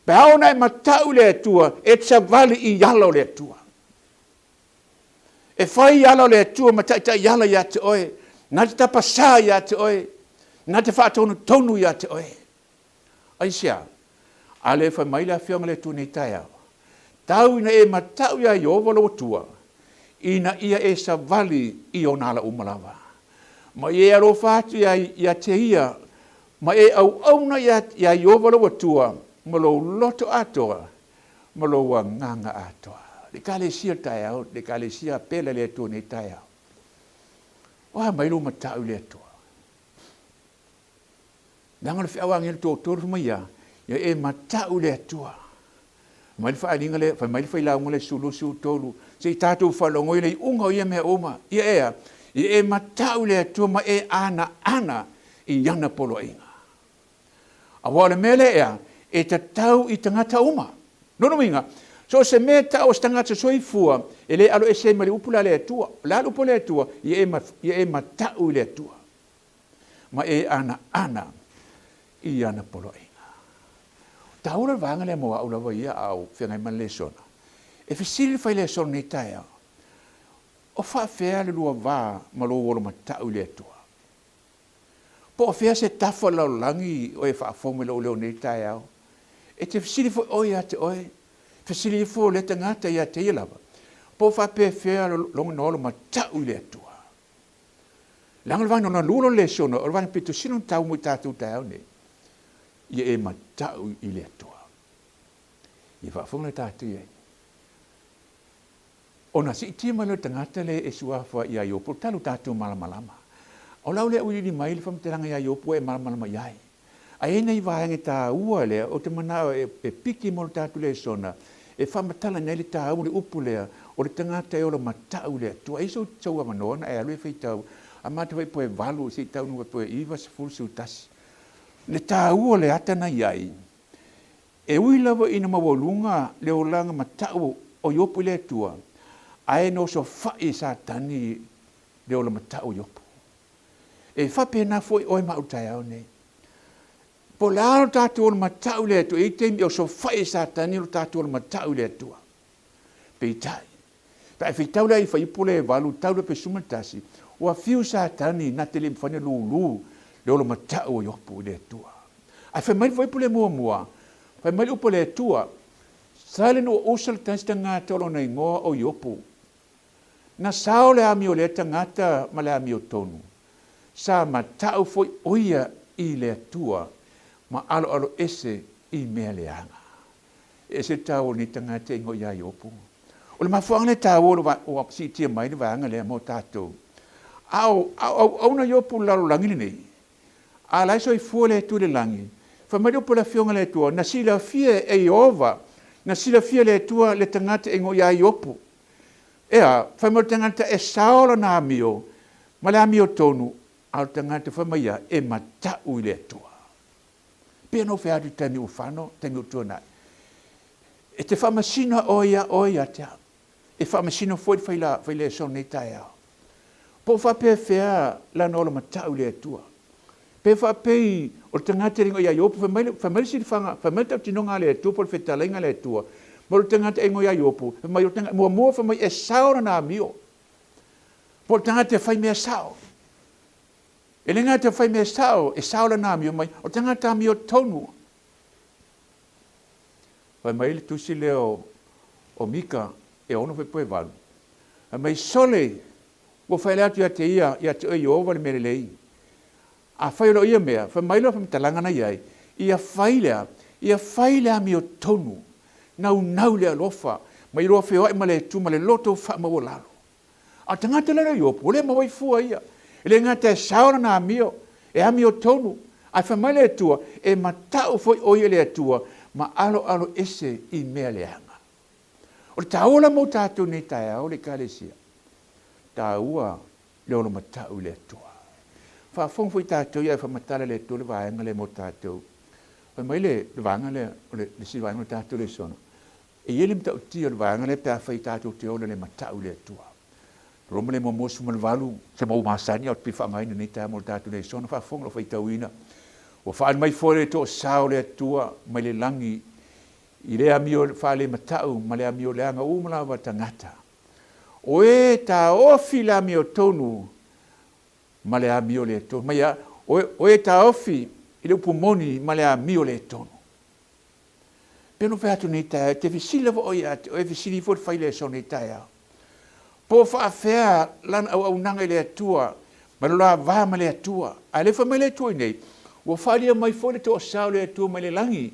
S3: Pe a ona e matau i le Atua, e te savali i ala o le Atua. E fai i ala o le Atua ma taitai ala ia te oe, na te tapasā ia te oe, na te faatonutonu ia te oe. Aisea? A lea fai mai le Afioga a le Atua nei taeao, Tau ina e matau iā Ieova lou Atua, ina ia e savali i ona ala uma lava, ma ia e alofa atu iā, ia te ia, ma e auauna iā, iā Ieova lou Atua ma lou loto atoa ma lou agaga atoa. Le Ekalesia taeao, le Ekalesia pele a le Atua nei taeao. O a mai lou matau i le Atua? Leaga o le feau a agelu toatolu fai mai ia, ia e matau i le Atua. Fai mai le faaaliga lea, fai mai le failauga lea 13, se i tatou faalogo i le iuga o ia mea uma. Ia e a? Ia e matau i le Atua ma e anaana i ana poloaiga. Aua o le mea lea ea, e tatau i tagata uma. Lona uiga, so o se mea e tau o se tagata soifua, e le aloese ai ma le upu la a le Atua. O le a le upu a le Atua? Ia e, ia e matau i le Atua. Ma e anaana i ana poloaiga. O taua le vaega lea mo au lava ia a o feagai ma le lesona. E fesili le failesona nei taeao, o faafea le lua va ma lou olo matau i le Atua? Po o fea se tafa o le lalolagi o e faafofoga i lou leo nei taeao? E te fesili foi oe ia te oe, fesili ifo lea tagata ia te ia lava, po o faapefea lona olo matau i le Atua. Leaga o le vaega lona lua o le lesona, o le vaega pito sili ona taua mo i tatou taeao nei, ia e matau i le Atua. Ia faafofoga le tatou i ai. Ona siitia mai lea o le tagata lea e suafa iā Iopu, o le tala o tatou malamalama. O lau lea auiliili mai le faamatalaga iā Iopu ua e malamalama i ai. Ae i ai nai vaega taua lea ou te manao e piki mo le tatou lesona e faamatalaina ai le taua o le upu lea o le tagata e ola matau i le Atua. E i ai sou avanoa na e alu e faitau a matou foi poe valu se i taunuu ai poe iva, sefulu, sefulutasi. Le taua o le ata na i ai, e ui lava ina maualuga le olaga matau o Iopu i le Atua, ae na osofai e Satani le ola matau o Iopu. E faapena foi oe ma au taeao nei. Po o le a lo tatou ola matau i le Atua, e i ai taimi e osofai e Satani lo tatou ola matau i le Atua. Peitai, pe a e faitau lea i fuaiupu lea e valu, tau lea pe 11, ua fiu Satani na te le mafai ona lulu le ola matau o Iopu i le Atua. Ae fai mai le fuaiupu lea muamua, fai mai le upu a le Atua, Sa le nuu o Usa le tasi tagata o lona igoa o Iopu. Na sao le amio lea tagata ma le amiotonu, sa matau foi ʻo ia i le Atua ma aloalo ese i mea leaga. E ese le taua o lenei tagata e igoa ia Iopu. O le mafuaaga lea taua ua siitia mai le vaega lea mo tatou. A o auauna Iopu i le lalolagi lenei, a la e soifua le Atua i le lagi, fai mai le upu a le Afioga a le Atua, na silafia e Ieova, na silafia e le Atua le tagata e igoa ia Iopu. Ea, fai mai o le tagata e sao lana amio ma le amiotonu, a o le tagata fai mai ia e mata'u i le Atua. Pei ona ou fai atu i taimi ua fano, taimi ua tuanai, e te faamasino oe ia oe ia te au. E faamasino foi le faila, failesona i lenei taeao. Po o faapefea lana ola mata'u i le Atua. Pe faapei o le tagata e le igoa ia Iopo, fai mai le, fai mai le silifaga, fai mai le tautinoga a le Atua po o le fetalaiga a le Atua, mo le tagata e igoa ia Iopo, fai mai o le tagata, muamua fai mai e sao lana amio. Po o le tagata e fai mea sao. E le gata e fai mea sao, e sao lana amio mai, o le tagata amio tonu. Fai mai le tusi lea o, o Mika e 6:8. Fai mai, Sole, Ua faila atu ia te ia, ia te oe Ieova le mea lelei. Afai o lo ia mea, fai mai loa faamatalaga na i ai, ia fai lea, ia fai le amiotonu, naunau i le alofa, ma ia lua feoai ma le Atua ma le loto faamaualalo. A o le tagata lea o Iopo, ua le maua ai fua ia. E le gata e sao lana amio, e amiotonu, ae fai mai le Atua, e matau foi o ia i le Atua ma aloalo ese i mea leaga. O le taua la mo tatou nei taeao le Ekalesia, taua le olo matau i le Atua. Faafofoga foi tatou ia e faamatala le Atua le vaega lea mo tatou. Fai mai le vaega lea, o le isi vaega o tatou lesona, e i ai le matautia o le vaega lea pe afai tatou te ola le matau i le Atua. Roma le muamua 18, se mau masani au te faaaogaina nei taeao mo le tatou lesona, faafofoga lou faitauina. Ua faaali mai foi le toasao o le Atua mai le lagi I le amio faalemata'u ma le amio leaga uma lava tagata. O e taofi le amiotonu ma le amio le tonu. Mai a, o e taofi i le upu moni ma le amio le tonu. Pe no fai atu nei taeao, e te fesili lava oe ia te oe, fesili ifo le fai lesona i taeao. Po o faafea lana auaunaga i le Atua ma lo la va ma le Atua. Ae le fai mai le Atua i nei, ua faaalia mai foi le toasao o le Atua mai le lagi,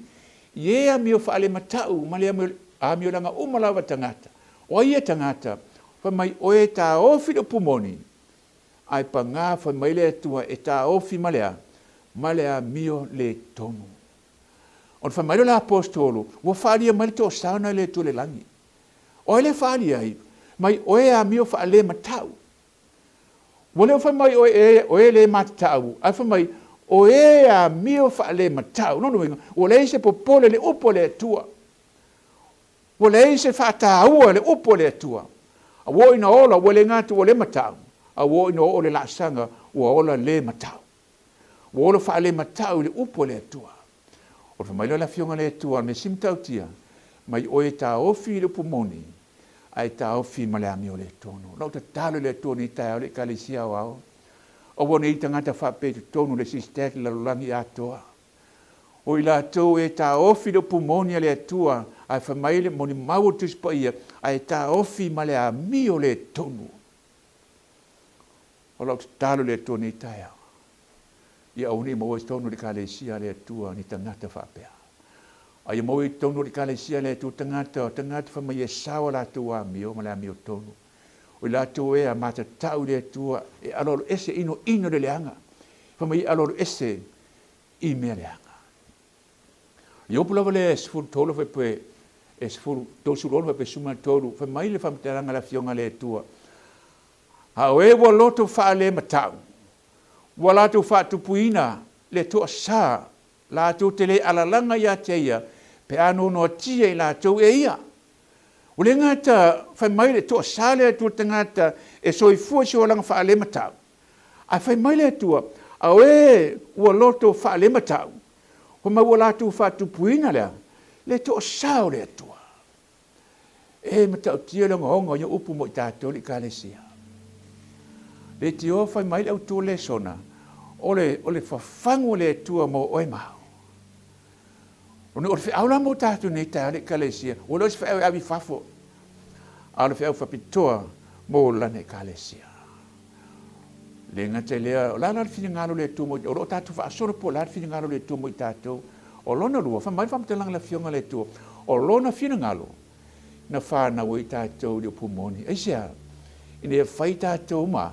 S3: i e amio faalemata'u ma le amiolaga uma lava tagata. O ai ia tagata? Fai mai, o e taofi le upu moni, ae pagā fai mai le Atua e taofi ma le a? Ma le amio le tonu. Ona fai mai lea o le Aposetolo, ua faaalia mai le toasao na i le Atua i le lagi. O ai le faaali ai mai o e amio faalemata'u? Ua le o fai mai o e, o e le matatau, ae fai mai o e amio faalematau. Lona uiga, ua leai se popole i le upu a le Atua. Ua leai se faataua i le upu a le Atua. A ua oo ina ola, ua le gata ua le matau, a ua oo ina oo le laasaga, ua ola le matau. Ua ola faalematau i le upu a le Atua. O le fai mai lea o le Afioga a le Atua, o le mea sili matautia, mai oe e taofi i le upu moni, ae taofi ma le amio le tonu. Lau tatalo i le Atua nei taeao le Ekalesia Aoao, aua nei tagata faapea i totonu o le sistack le lalolagi atoa. O i latou e taofi le upu moni a le Atua, ae fai mai le molimau o le Tusi Paia, ae taofi ma le amio le tonu. O lau tatalo i le Atua nei taeao, ia aua ne i maua i totonu o le Ekalesia a le Atua ni tagata faapea. A ia maua i totonu o le Ekalesia a le Atua tagata, tagata fai mai e sao a latou amio ma le amiotonu. O i latou ea matatau i le Atua e aloalo ese inoino le leaga. Fai mai e aloalo ese i mea leaga. Iopu lava le 13 fai pe e 10, 36 fai pe 13, fai mai le faamatalaga a le Afioga a le Atua, A o e ua loto faalematau, ua latou faatupuina le toasā, latou te le alalaga ia te ia, pe a noanoatia i latou e ia. Ua le gata fai mai le toasā le Atua tagata e soifua i se olaga faalematau, ae fai mai le Atua, a o e ua loto faalematau, fai mai ua latou faatupuina lea, le toasā o le Atua. E matautia le ogaoga o ia upu mo i tatou le Ekalesia. Leitioa fai mai le autu o lesona, o le, o le fafagu o le Atua mo oe ma au. O le feau la mo tatou nei taeao le Ekalesia, ua le o se feau e ave i fafo, a o le feau faapitoa mo lana Ekalesia. Le gata i lea, o le a la le finagalo o le Atua mo i, o lo o tatou faasolo po o le a le finagalo o le Atua mo i tatou. O lona lua, fai mai le faamatalaga a le Afioga a le Atua, o Lona finagalo na fanau ai tatou i le upu moni. Aisea? Ina ia fai tatou ma,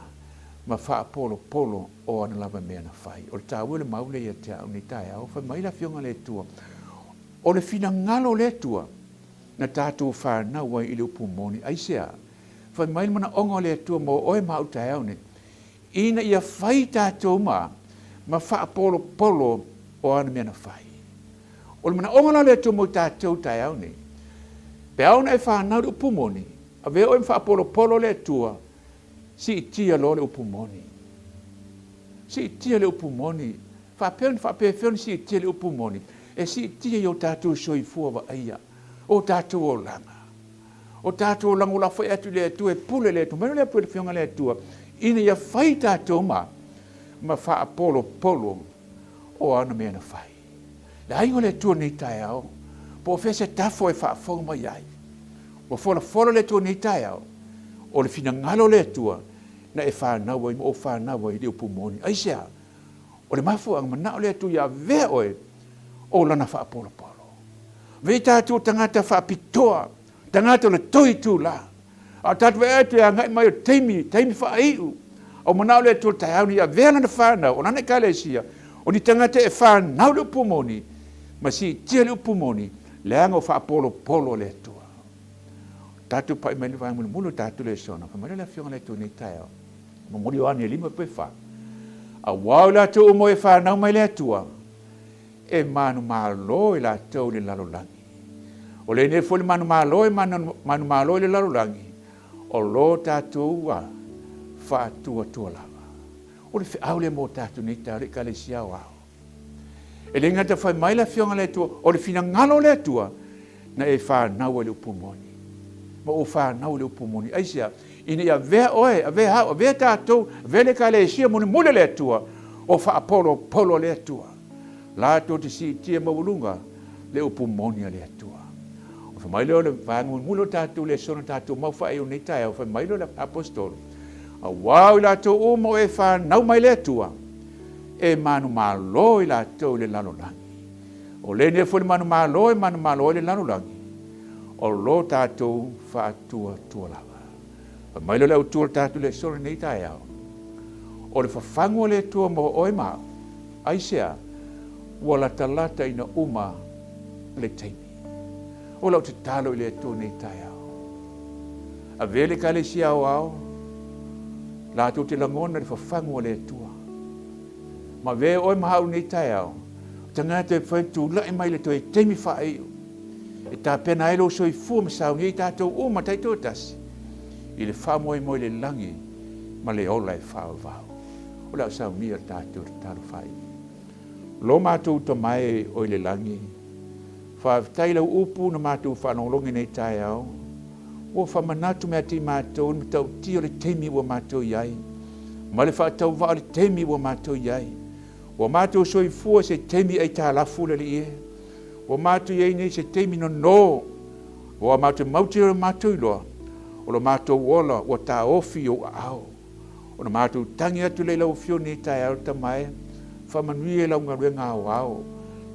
S3: ma faapolopolo o ana lava mea na fai. O le taua o le mau lea ia te au nei taeao, fai mai le Afioga a le Atua, o le finagalo o le Atua na tatou fanau ai i le upu moni. Aisea? Fai mai le manaoga o le Atua mo oe ma au taeao nei, ina ia fai tatou ma, ma faapolopolo o ana mea na fai. O le manaoga la o le Atua mo tatou taeao nei, pe ao ona e fanau le upu moni, avea oe ma faapolopolo le Atua, siitia loa le upu moni. Siitia le upu moni. Faapea ona faapefea ona siitia le upu moni? E siitia i o tatou soifua vaaia, o tatou olaga. O tatou olaga ua lafoai atu i le Atua e pule le Atua. Mai le pule le Afioga le Atua, ina ia fai tatou ma, ma faapolopolo o ana mea na fai. Le aiga o le Atua nei taeao, po o fea se tafo e faafofoga mai ai. Ua folafola le Atua nei taeao, o le finagalo o le Atua na e fanau ai ma ou fanau ai i le upu moni. Aisea? O le mafuaaga manao le Atua ia avea oe o lana faapolopolo. Avea tatou tagata faapitoa, tagata o le toi itulā. A o tatou vaai atu e agai mai o taimi, taimi faaiu. A ua manao le Atua i le taeao nei ia avea lana fanau, o lana Ekalesia, o ni tagata e fanau le upu moni, ma siitia le upu moni, leaga o faapolopolo a le Atua. Tatou pai mai le vaega mulimuli o tatou lesona, fai mai lea le Afioga i le Atua i lenei taeao, momoli Ioane e 5 pe 4, Auā o i latou uma e fanau mai le Atua, e manumalo i latou i le lalolagi. O lenei foi le manumalo e manumalo i le lalolagi, o lo tatou ua faatuatua lava. O le feau lea mo tatou nei taeao le Ekalesia Aoao. E le gata fai mai le Afioga a le Atua, o le finagalo o le Atua, na e fanau ai le upu moni. Ma ou fanau i le upu moni. Aisea? Ina ia avea oe, avea au, avea tatou, avea le Ekalesia mulimuli a le Atua, o faapolopolo a le Atua. Latou te siitia maualuga le upu moni a le Atua. O fai mai lea o le vaega mulimuli o tatou lesona tatou mau faaiu nei taeao, fai mai lea o le Aposetolo, Auā o i latou uma o e fanau mai le Atua, e manumalo i latou i le lalolagi. O lenei foi le manumalo e manumalo ai le lalolagi, o lo tatou faatuatua lava. Fai mai lea o le autu o le tatou lesona i lenei taeao, o le fafagu a le Atua mo oe ma au. Aisea? Ua latalata ina uma le taimi. O lau tatalo i le Atua i lenei taeao, avea le Ekalesia aoao, latou te lagona le fafagu a le Atua. Ma avea oe ma au i lenei taeao, o tagata e mafai ona tulai mai i le toe taimi faaiu e tapena ai lou soifua ma saunia i tatou uma taitoatasi i le faamoemoe i le lagi ma le ola e faavavau. O le a saunia le tatou tatalo faaiu. Lo matou Tama e o i le lagi, faafetai i lau upu na matou faalogologo i nei taeao. Ua faamanatu mai ia te matou le matautia o le taimi ua matou i ai, ma le faatauvaa o le taimi ua matou i ai. Ua matou soifua se taimi aitalafu le Alii e. Ua matou i ai nei se taimi nono. Ua matou mautinoa i lo matou iloa, o lo matou ola ua taofi i ou aao. Ona matou tagi atu lea i lau Afioga i lenei taeao, Tama e, faamanuia i lau galuega aoao,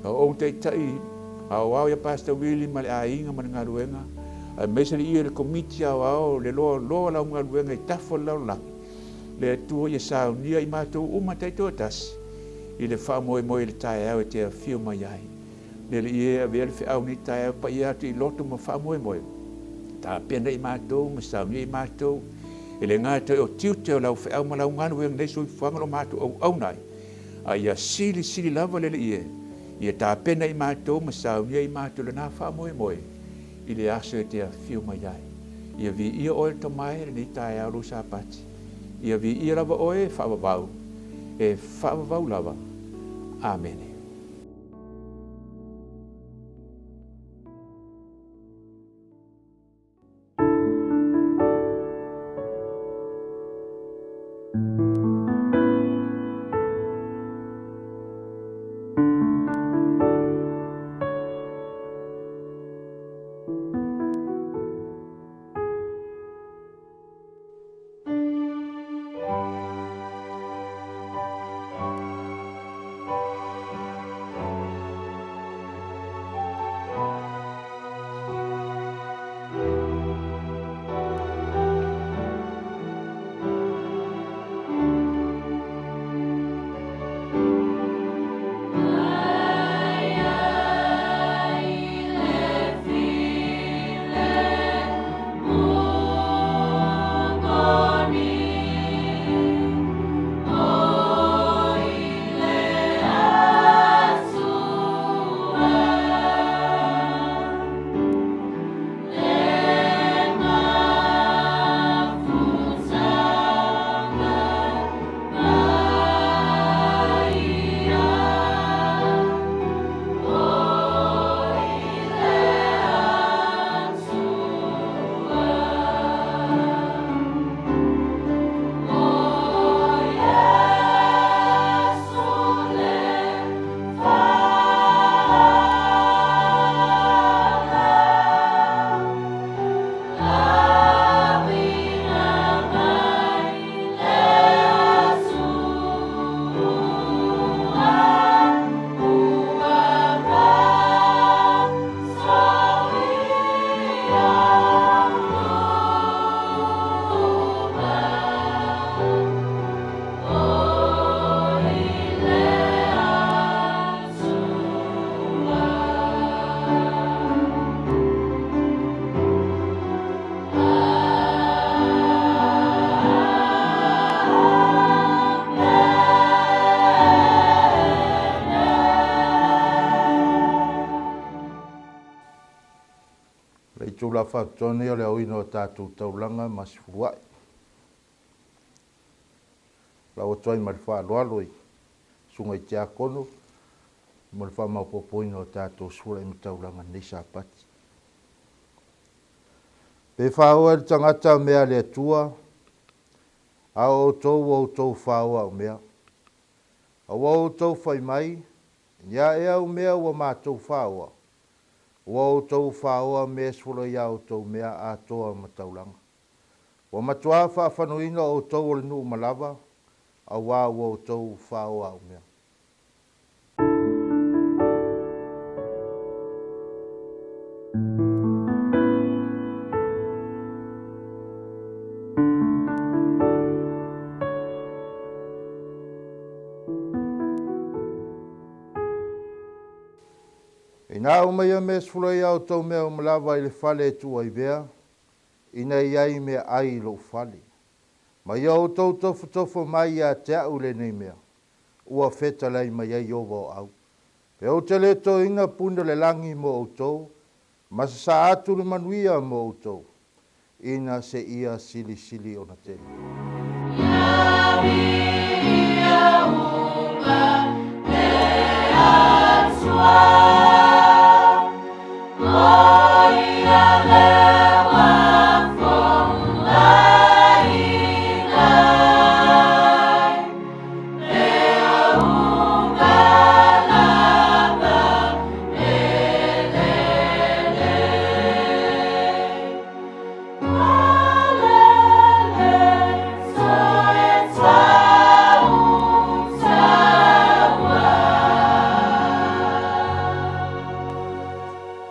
S3: lau ou taitai aoao ia Pastor Willie ma le aiga ma le galuega, aemaise le ia i le komiti aoao, le loaloa o lau galuega i tafa o le lalolagi. Le Atua ia saunia i matou uma taitoatasi i le faamoemoe i le taeao e te afio mai ai. Le Alii e, avea le feau nei taeao paia atu i loto ma faamoemoe, tapena i matou ma saunia i matou, e le gata o tiute o lau feau ma lau galuega nei soifuaga o lo matou auauna ai, a ia silisili lava le Alii e, ia tapena i matou ma saunia i matou lena faamoemoe i le aso e te afio mai ai. Ia viia oe le Tama e lenei taeao lou Sapati. Ia viia lava oe e faavavau, e faavavau lava. Amene.
S4: Tala Faapitoa nei o le aoina o tatou taulaga ma sefuluai. Lau atu ai ma le faaaloalo i Susuga i Tiakono mo le faamaopoopoina o tatou sefuluai ma taulaga i lenei Sapati. Pe faoa e le tagata mea a le Atua, a o outou ua outou faoa au mea. Aua outou fai mai, Ni a ea au mea ua matou faoa? Ua outou faoa mea e sefuluai ia outou mea atoa ma taulaga. Ua matuā faafanuina outou o le nuu ma lava, auā ua outou faoa au mea. Ina aumaia mea sefuluai ia outou mea uma lava i le fale e tuu ai vea, ina i ai mea ai i lou fale. Ma ia outou tofotofo mai ia te a'u lenei mea, ua fetalai mai ai Ieova o au. Pe ou te le toina pune o le lagi mo outou, ma sasaa atu le manuia mo outou, ina seia silisili ona tele.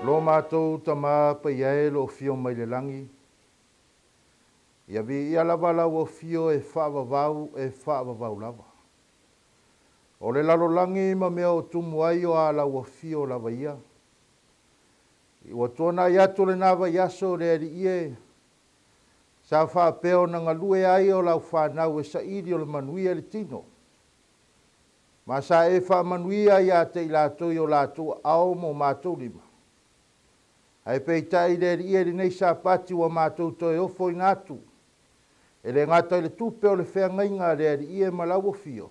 S4: Lo matou Tama paia e lo afio mai le lagi, Ia viia lava lau afio e faavavau e faavavau lava. O le lalolagi ma mea o tumu ai o a lau afio lava ia. Ua tuanai atu lena vaiaso le Alii e, sa faapea ona galue ai o lau fanau e saili o le manuia i le tino. Ma sa e faamanuia ia te i latou i o latou aao ma o matou lima. Ae peitai le Alii e lenei Sapati ua matou toe ofoina atu, e le gata i le tupe o le feagaiga a le Alii e ma lau afio,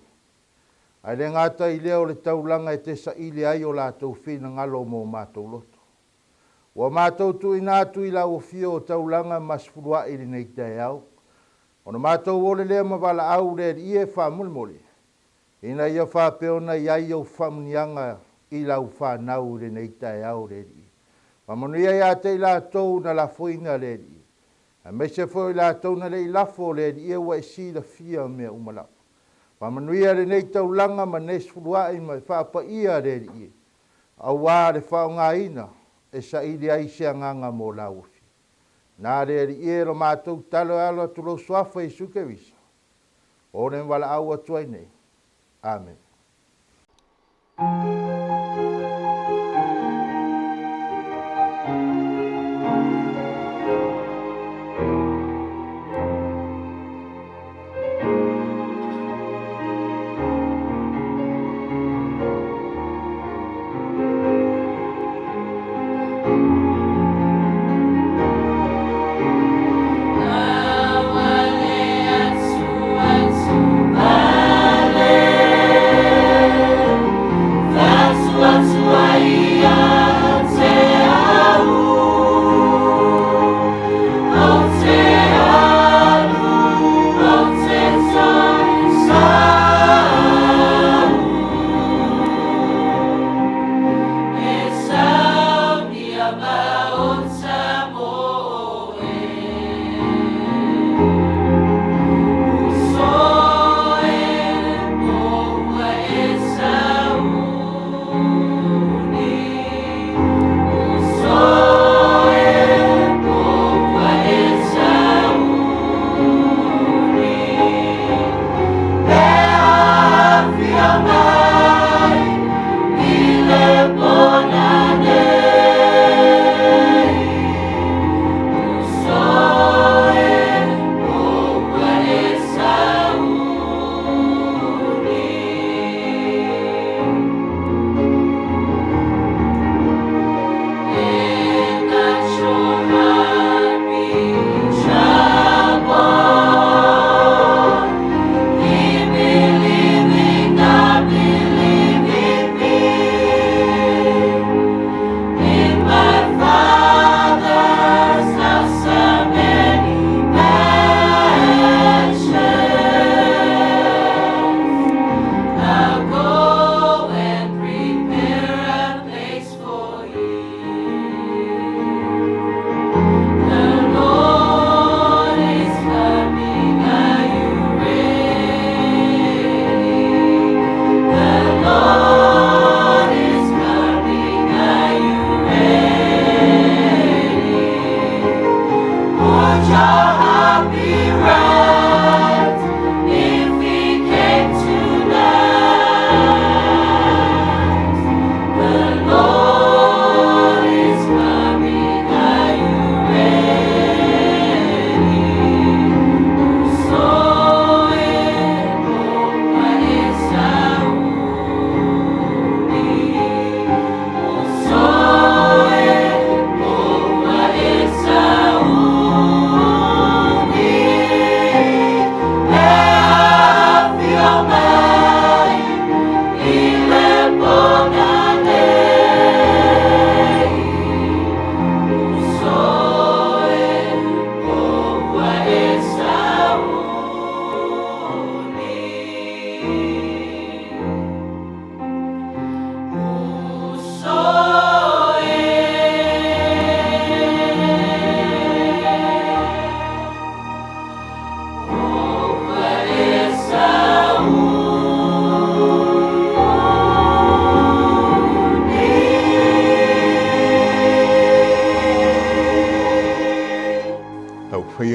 S4: ae le gata i lea o le taulaga e te saili ai o latou finagalo mo matou loto. Ua matou tuuina atu i lau afio o taulaga ma sefuluai i lenei taeao, ona matou ole lea ma valaau le Alii e faamolemole, ina ia faapea ona i ai ou faamuniaga i lau fanau i lenei taeao le Alii. Faamanuia ia te i latou na lafoina le Alii, aemaise foi o i latou na le i lafo le Alii ua e silafia mea uma lava. Faamanuia lenei taulaga ma nei sefuluai ma e faapaia le Alii, auā le faaaogaina e saili ai se agaga mo lau afio. Na le Alii e lo matou talo e alo atu lou Suafa Iesu Keriso, o le valaau atu ai nei. Amene.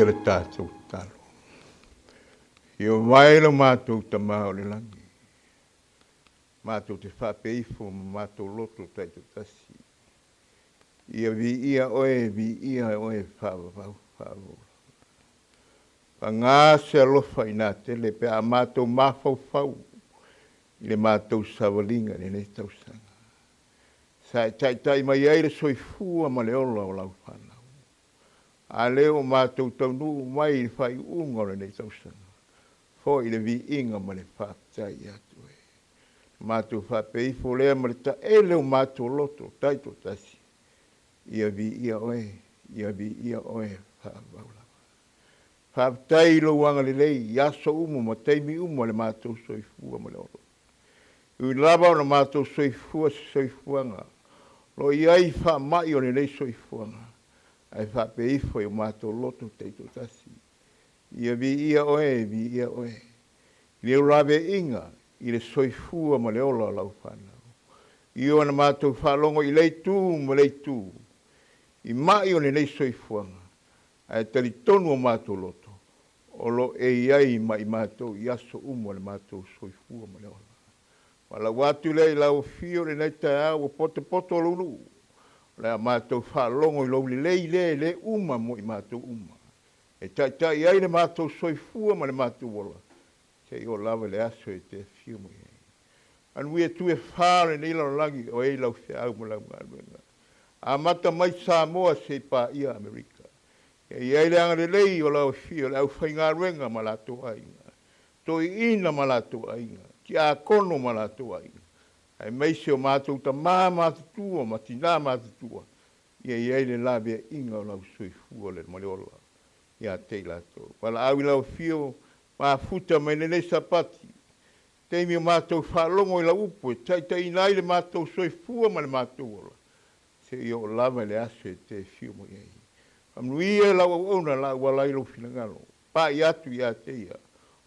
S5: le tatou tatalo. Afio mai lo matou Tama o le lagi, matou te faapea ifo ma matou loto taitoatasi, ia viia oe, viia oe faavavau, faavavau lava. Paga se alofa inā tele pe a matou mafaufau i le matou savaliga i lenei tausaga. Sa e taitai mai ai le soifua ma le ola o lau fanau. A lea ua matou taunuu mai i le faaiuga o lenei tausaga, foi le viiga ma le faafetai ia te oe. Na matou faapea ifo lea ma le taele o matou loto taitoatasi, Ia viia oe, ia viia oe faavavau lava. Faafetai i lou agalelei i aso uma ma taimi uma o le matou soifua ma le ola. E ui lava ona matou soifua se soifuaga o lo o i ai faamai o lenei soifuaga, ae faapea ifo i o matou loto taitoatasi, Ia viia oe, viia oe, i le olaveaiga i le soifua ma le ola o lau fanau. I ona matou faalogo i lea itu ma lea itu, i mai o lenei soifuaga, ae talitonu o matou loto, o lo o e i ai ma i matou i aso uma o le matou soifua ma le ola. Valaau atu lea i lau Afio i lenei taeao ua potopoto lou nuu, o le a matou faalogo i lou lelei lea e le uma mo i matou uma, e taitai ai le matou soifua ma le matou ola, seia oo lava i le aso e te afio mai ai. Manuia itu e fa o lenei lalolagi o e i lau feau ma lau galuega. Amata mai Samoa seia paia Amerika. Ia i ai le agalelei o lau Afio i le aufaigaluega ma latou aiga, toeaiina ma latou aiga, tiakono ma latou aiga, aemaise o matou tama matutua ma tina matutua, ia i ai le laveaiga o lau soifua ma le ola ia te i latou. Valaau i lau Afio mafuta mai lenei Sapati, taimi o matou faalogo i lau upu e taitaiina ai le matou soifua ma le matou ola, seia oo lava i le aso e te afio mai ai. Faamanuia i lau auauna la auala ai lou finagalo, pai atu ia te ia,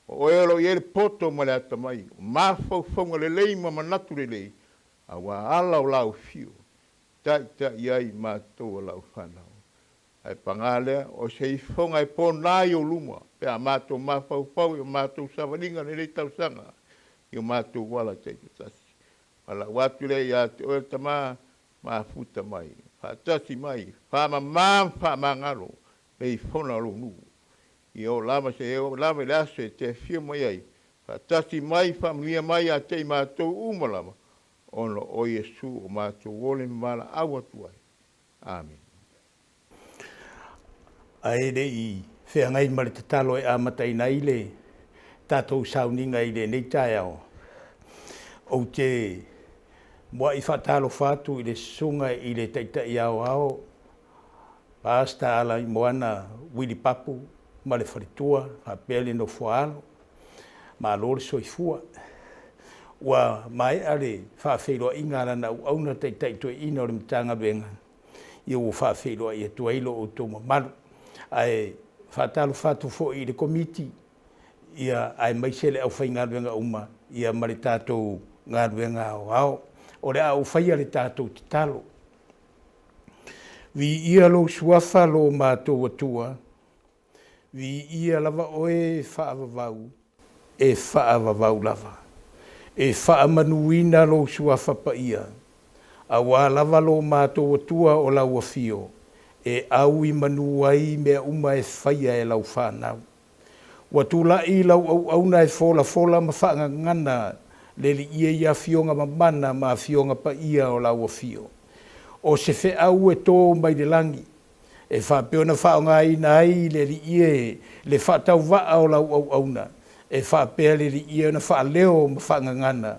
S5: o oe o lo o i ai le poto ma le atamai, o mafaufauga lelei ma manatu lelei, aua ala o lau afio, taitai ai matou o lau fanau. Ae paga lea, o se ifoga e pona i ou luma, pe a matou mafaufau i o matou savaliga lenei tausaga i o matou ala taitoatasi. Valaau atu lea ia te oe le Tama, mafuta mai, faatasi mai, faamama ma faamagalo le ifona o lou nuu. Ia oo lava seia oo lava i le aso e te afio mai ai, faatasi mai, faamanuia mai ia te i matou uma lava, ona o Iesu o matou ole ma valaau atu ai. Amene.
S6: Ae le i feagai ma le tatalo e amataina ai le tatou sauniga i lenei taeao, ou te muai faatalofa atu i le Susuga i le Taitai Aoao, Pastor Alaimoana Willie Papu ma le faletua faapea le nofoaalo. Malo le soifua. Ua maea le faafeiloaiga a lana auauna Taitai Toeaina o le Matagaluega, ia ua faafeiloai atu ai lo outou mamalu. Ae faatalofa atu foi i le Komiti, ia aemaise le aufaigaluega uma, ia ma le tatou galuega aoao. O le a ou faia le tatou tatalo. Viia lou suafa lo matou Atua, Viia lava oe e faavavau, e faavavau lava. E faamanuina lou suafa paia, auā lava lo matou Atua o lau afio, e au i manu ai mea uma e faia e lau fanau. Ua tulai lau auauna e folafola ma faagagana le Liia i afioga mamana ma afioga paia o lau afio. O se feau e tō mai le lagi, e faapea ona faaaogaina ai le Alii e le faatauvaa o lau auauna, e faapea le Alii e ona faaleo ma faagagana,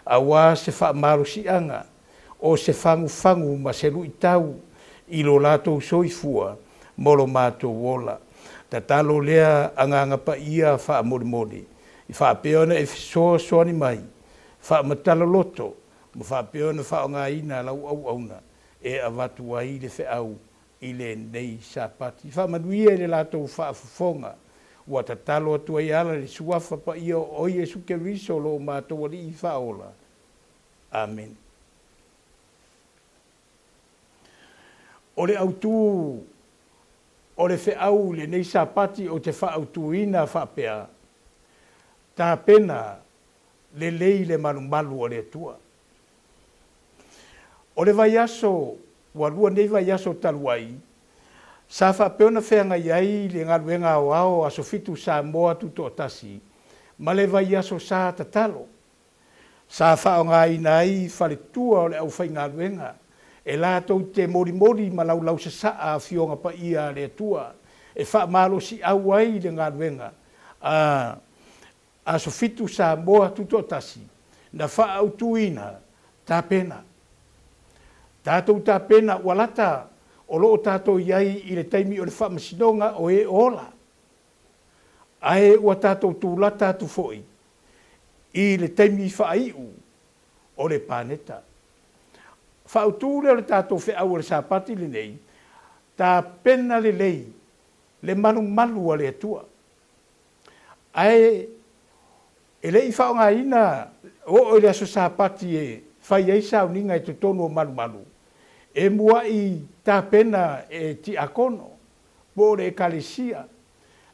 S6: auā se faamalosiaga, o se fagufagu ma se luitau i lo latou soifua mo lo matou ola. Tatalo lea Agaga Paia faamolemole, i faapea ona e fesoasoani mai, faamatala loto, ma faapea ona faaaogaina lau auauna e avatu ai le feau i lenei Sapati. Faamanuia i le latou faafofoga, ua tatalo atu ai ala le Suafa Paia o Iesu Keriso lo matou Alii Faaola. Amene. O le autu O le feau i lenei Sapati ou te faaautuina faapea, Tapena lelei le malumalu o le Atua. O le vaiaso ua lua nei vaiaso talu ai, sa faapea ona feagai ai le galuega aoao Aso Fitu Samoa Tutoatasi ma le vaiaso sa tatalo. Sa faaaogaina ai faletua o le aufaigaluega e latou te molimoli ma laulausasaa Afioga Paia a le Atua e faamalosiau ai le galuega a Aso Fitu Samoa Tutoatasi na faaautuina tapena. Tatou tapena ua lata o lo o tatou i ai i le taimi o le faamasinoga o e ola. Ae ua tatou tulata atu foi i le taimi faaiu o le paneta. Faautu lea o le tatou feau o le Sapati lenei, tapena lelei le malumalu a le Atua. Ae e le i faaaogaina oo i le aso Sapati e fai ai sauniga i totonu o malumalu, e muai tapena e tiakono po o le Ekalesia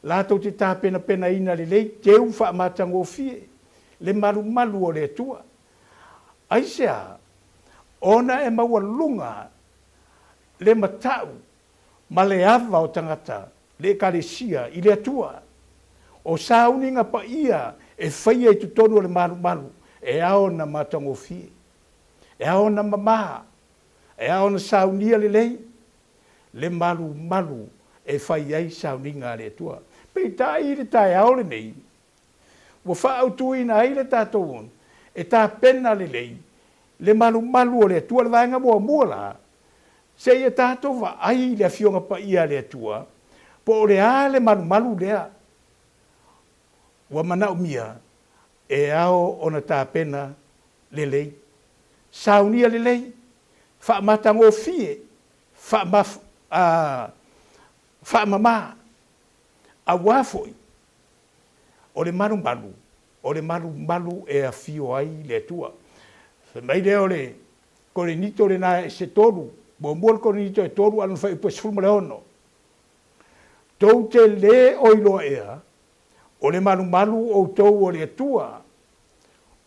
S6: latou te tapenapenaina lelei teu faamatagofie le malumalu o le Atua. Aisea? Ona e maualuga le matau ma le ava o tagata le Ekalesia i le Atua. O sauniga paia e faia i totonu o le malumalu e ao ona matagofie, e ao ona mama, e ao ona saunia lelei le malumalu e fai ai sauniga a le Atua. Peitai i le taeao lenei, ua faaautuina ai le tatou e tapena lelei le malumalu o le Atua. Le vaega muamua la, seia tatou vaai i le Afioga Paia a le Atua, po o le a le malumalu lea ua manaomia e ao ona tapena lelei, saunia lelei, faamatagofie, faamama, aua foi o le malumalu, o le malumalu e afio ai le Atua. Fai mai lea o le Korinito lena e se tolu, muamua le Korinito e tolu a o lona fuaiupu e 16. Tou te lē o iloa ea, o le malumalu outou o le Atua,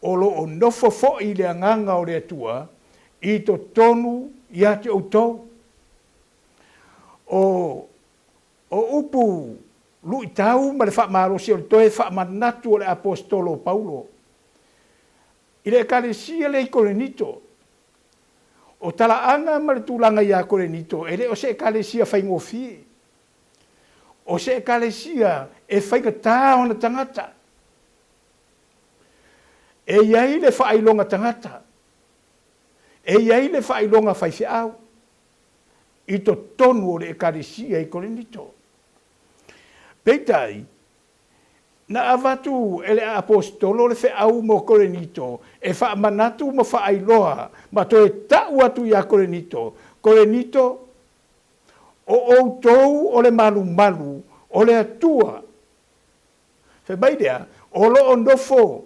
S6: o lo o nofo foi le Agaga o le Atua i totonu ia te outou. O, o upu luitau ma le faamalosi o le toe faamanatu o le Aposetolo o Paulo i le Ekalesia lea i Korinito. O talaaga ma le tulaga ia Korinito e le o se Ekalesia faigofie. O se Ekalesia e faigata ona tagata. E i ai le faailoga tagata, e i ai le faailoga faifeau i totonu o le Ekalesia i Korinito. Peitai, na avatu e le Aposetolo le feau mo Korinito e faamanatu ma faailoa ma toe tau atu iā Korinito, Korinito, o outou o le malumalu o le Atua. Fai mai lea, o lo o nofo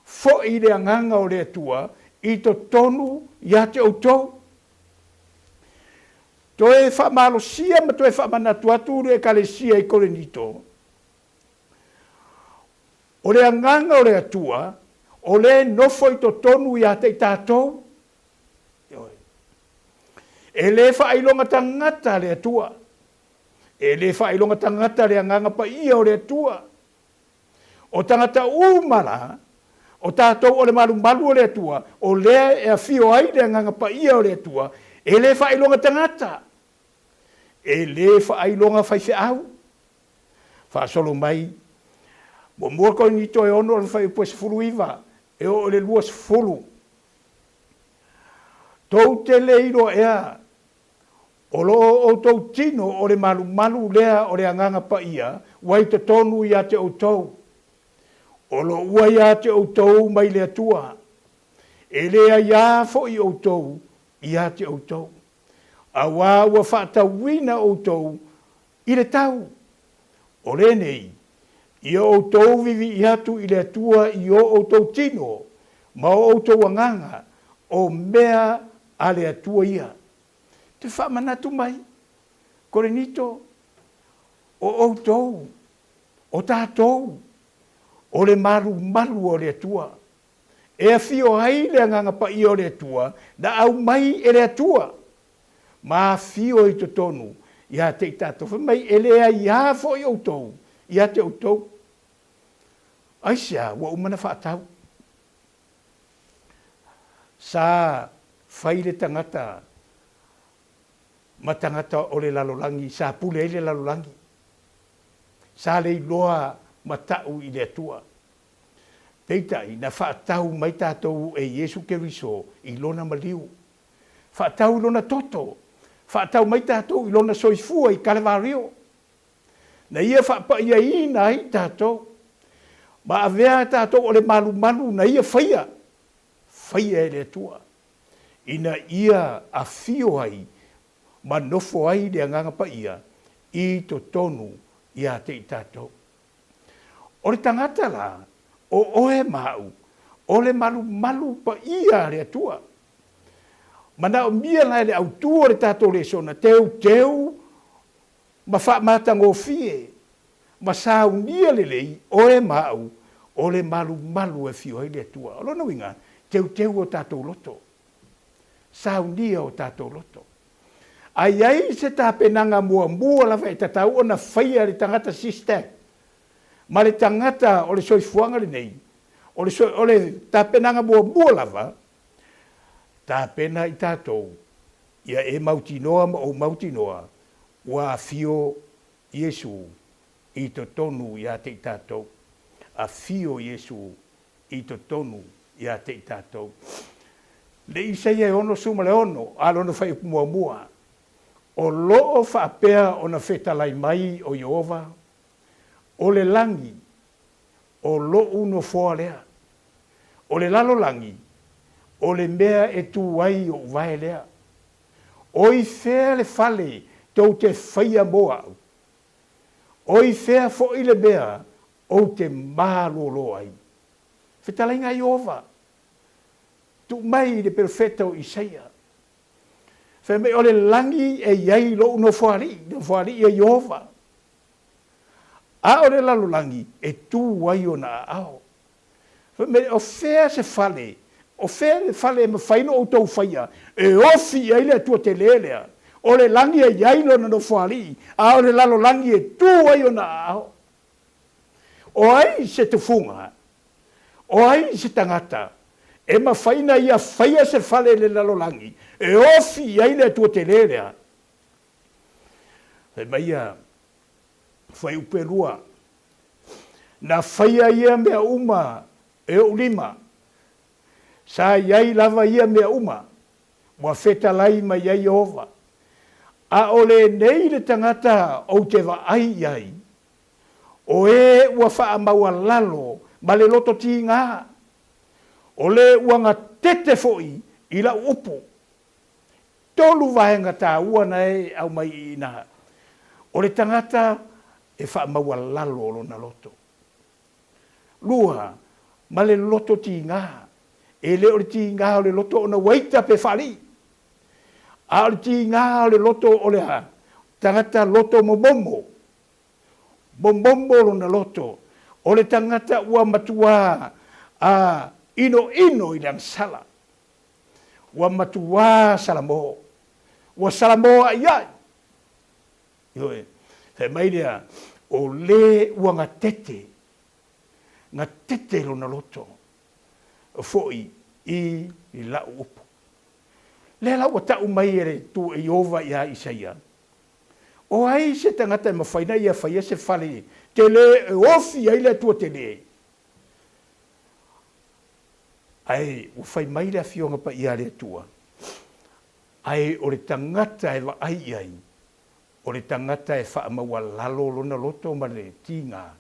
S6: foi le Agaga o le Atua i totonu ia te outou. Toe faamalosia ma toe faamanatu atu le Ekalesia i Korinito, o le Agaga o le Atua, o lea e nofo i totonu ia te i tatou. Ioe. E le faailoga tagata le Atua. E le faailoga tagata le Agaga Paia o le Atua. O tagata uma la, o tatou o le malumalu o le Atua, o lea e afio ai le Agaga Paia o le Atua, e le faailoga tagata, e le faailoga faifeau. Faasolo mai, muamua Korinito e 6 o le fuaiupu e 19 e oo i le 20. Tou te le iloa ea O lo o outou tino o le malumalu lea o le Agaga Paia ua i totonu ia te outou. O lo ua ia te outou mai le Atua. E le aiā foi outou ia te outou, auā ua faatauina outou i le tau. O lenei, ia outou vivii atu i le Atua i o outou tino ma o outou agaga, o mea a le Atua ia. Te faamanatu mai, Korinito. O outou, o tatou, o le malumalu o le Atua, e afio ai le Agaga Paia o le Atua na aumai e le Atua, ma afio i totonu ia te i tatou. Fai mai, e le aiā foi outou ia te outou. Aisea ua uma ona faatau? Sa fai le tagata ma tagata o le lalolagi, sa pule ai le lalolagi. Sa le iloa ma ta'u i le Atua. Peitai, na faatau mai tatou e Iesu Keriso i Lona maliu. Faatau i Lona toto. Faatau mai tatou i Lona soifua i Kalevario. Na Ia faapaiaina ai tatou. Ma avea tatou o le malumalu na Ia faia, faia e le Atua, ina ia afio ai ma nofo ai le Agaga Paia i totonu ia te i tatou. O le tagata la, o oe ma au, o le malumalu paia a le Atua. Manaomia la e le autū o le tatou lesona teuteu ma faamatagofie ma saunia lelei oe ma au o le malumalu e afio ai le Atua. O lona uiga, teuteu o tatou loto. Saunia o tatou loto. A i ai se tapenaga muamua lava e tatau ona faia e le tagata sister ma le tagata o le soifuaga lenei, o le, o le tapenaga muamua lava, tapena i tatou ia e mautinoa ma ou mautinoa ua afio Iesu i totonu ia te i tatou. Afio Iesu i totonu ia te i tatou. Le Isaia e 66, a lona fuaiupu muamua, O lo o faapea ona fetalai mai o Ieova, O le lagi, o loʻu nofoa lea. O le lalolagi, o le mea e tu ai oʻu vae lea. O i fea le fale tou te faia mo aʻu? O i fea foʻi le mea ou te malōlō ai? Fetalaiga a Ieova, tuu mai i le perofeta o Isaia, fai mai, O le lagi e i ai loʻu nofoalii, nofoalii a Ieova, a o le lalolagi e tu ai ona aao. Fai mai, O fea se fale, o fea le fale e mafai ona outou faia e ofi i ai le Atua tele lea? O le lagi e i ai lona nofoalii, a o le lalolagi e tu ai ona aao. O ai se tufuga? O ai se tagata e mafai ona ia faia se fale i le lalolagi e ofi i ai le Atua tele lea? Fai mai ia fuaiupu e lua, Na faia ia mea uma e ou lima. Sa i ai lava ia mea uma, ua fetalai mai ai Ieova. A o lenei le tagata ou te vaai i ai, O e ua faamaualalo ma le loto tigā, o le ua gatete foi i lau upu. Tolu vaega taua na e aumai i ina, o le tagata e faamaualalo lona loto. Lua, ma le loto tigā, e le o le tigā o le loto ona ua ita pe faalii, a o le tigā o le loto o le tagata loto momomo. Momomo lona loto, o le tagata ua matuā a inoino i le agasala. Ua matuā salamo. Ua salamo aʻiaʻi. Ioe. Fai mai lea, o le ua gatete, gatete lona loto, foi i lau upu. Lea la ua tau mai e le tu e Ieova iā Isaia, O ai se tagata e mafai na ia faia se fale tele e ofi ai le Atua tele? Ae ua fai mai le Afioga Paia a le Atua, Ae o le tagata e vaai i ai, o le tagata e faamaualalo lona loto ma le tiga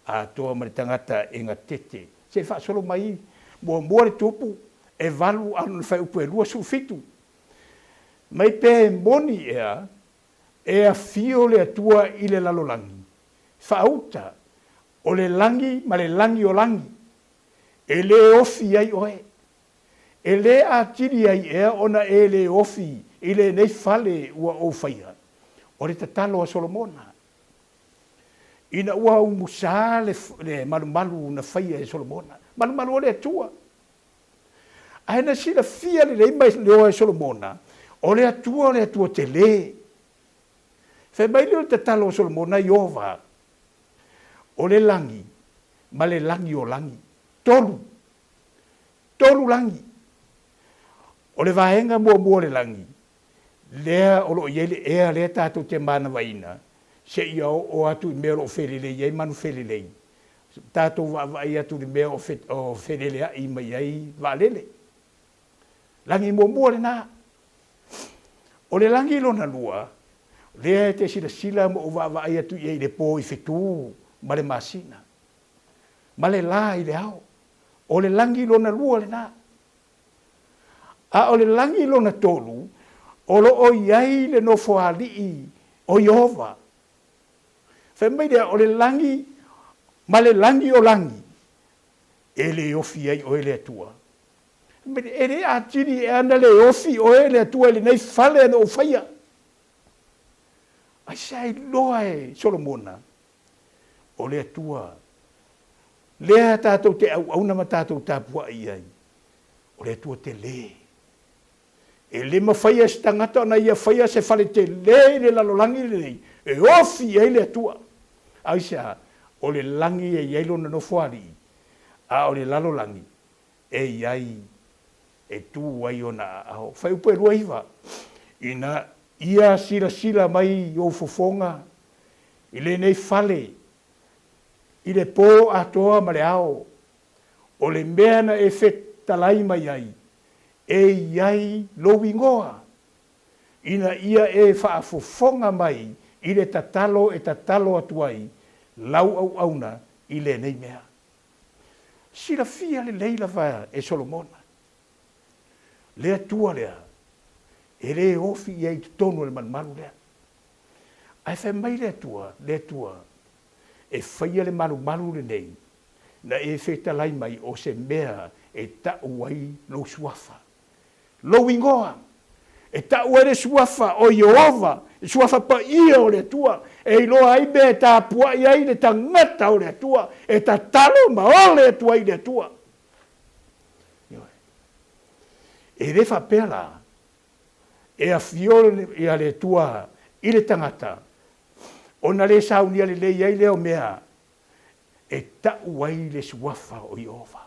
S6: atoa ma le tagata e gatete. Se i faasolo mai muamua le tupu e valu a lona faaiupu e 27. Mai pe moni ea e afio le Atua i le lalolagi, faauta o le lagi ma le lagi o lagi, e le ofi ai oe. E le atili ai ea ona e le ofi i lenei fale ua ou faia? O le tatalo a Solomona. Ina ua umusa le, le malumalu na faia e Solomona, malumalu o le Atua. Ae na silafia lelei ma iloa e Solomona, o le Atua o le Atua tele. Fai mai lea o le tatalo a Solomona, Ieova, o le lagi ma le lagi o lagi, tolu, tolu lagi. O le vaega muamua o le lagi, lea o lo o i ai le ea lea tatou te manavaina, seia oo atu i mea o lo o felelei ai manu felelei, tatou vaavaai atu i le mea o feleleai mai ai vaalele. Lagi muamua lena. O le lagi lona lua, lea e te silasila ma ou vaavaai atu i ai i le po i fetu ma le masina, ma le la i le ao. O le lagi lona lua lena. A o le lagi lona tolu, o lo o i ai le nofoalii o Ieova. Fai mai lea, o le lagi ma le lagi o lagi, e le ofi ai oe le Atua. E le atili ea na le ofi oe le Atua i lenei fale na ou faia. Aisea iloa e Solomona, o le Atua lea tatou te auauna ma tatou tapuai i ai, o le Atua tele. E le mafai e se tagata ona ia faia se fale tele i le lalolagi lenei e ofi i ai le Atua. Aisea? O le lagi e i ai lona nofoalii, a o le lalolagi e i ai e tu ai ona aao. Fuaiupu e 29, Ina ia silasila mai ou fofoga i lenei fale i le po atoa ma le ao, o le mea na e fetalai mai ai, e i ai lou igoa, ina ia e faafofoga mai i le tatalo e tatalo atu ai lau auauna i lenei mea. Silafia lelei lava e Solomona le Atua lea, e le ofi i ai i totonu o le malumalu lea. Ae fai mai le Atua, le Atua, e faia le malumalu lenei, na e fetalai mai o se mea e tau ai lou suafa. Lou igoa, e tau ai le suafa o Ieova, le suafa paia o le Atua, e iloa ai mea e tapuai ai le tagata o le Atua, e tatalo ma ole atu ai i le Atua. Ioe. E le faapea la, e afio ia le Atua i le tagata, ona le saunia lelei ai lea o mea e tau ai le suafa o Ieova.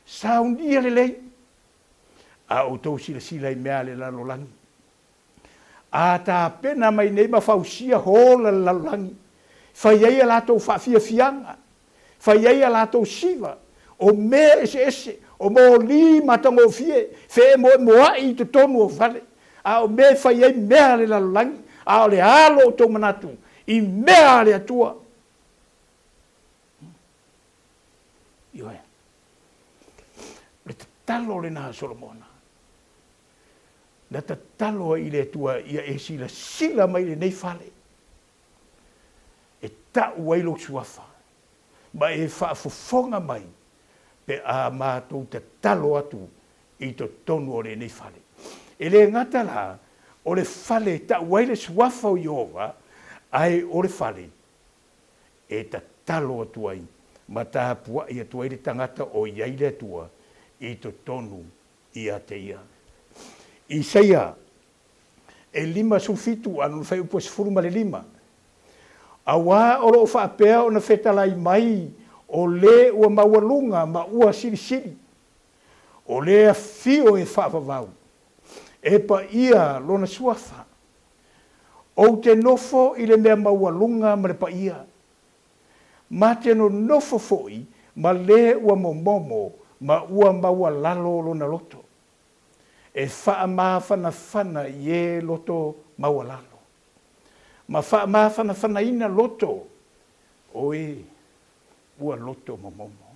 S6: Saunia lelei, a outou silasila i mea a le lalolagi. A tapena mai nei ma fausia hola le lalolagi, fai ai a latou faafiafiaga, fai ai a latou siva, o mea eseese, o moli matagofie, feemoemoai i totonu o fale, a o mea e fai ai mea a le lalolagi, a o le alo o outou manatu i mea a le Atua. Ioe. O le tatalo lena a Solomona. Na tatalo ai i le Atua ia e silasila mai i lenei fale e tau ai lou suafa ma e faafofoga mai pe a matou tatalo atu i totonu o lenei fale. E le gata la o le fale e tau ai le suafa o Ieova, ae o le fale e tatalo atu ai ma tapuai atu ai le tagata o i ai le Atua i totonu ia te ia. Isaia e 57 a lona fuaiupu e 15, Auā o lo o faapea ona fetalai mai o le ua maualuga ma ua silisili, o le afio e faavavau, e paia lona suafa, Ou te nofo i le mea maualuga ma le paia, ma te nonofo foi ma le ua momomo ma ua maualalo lona loto, e faamafanafana i e loto maualalo, ma faamafanafanaina loto o e ua loto momomo.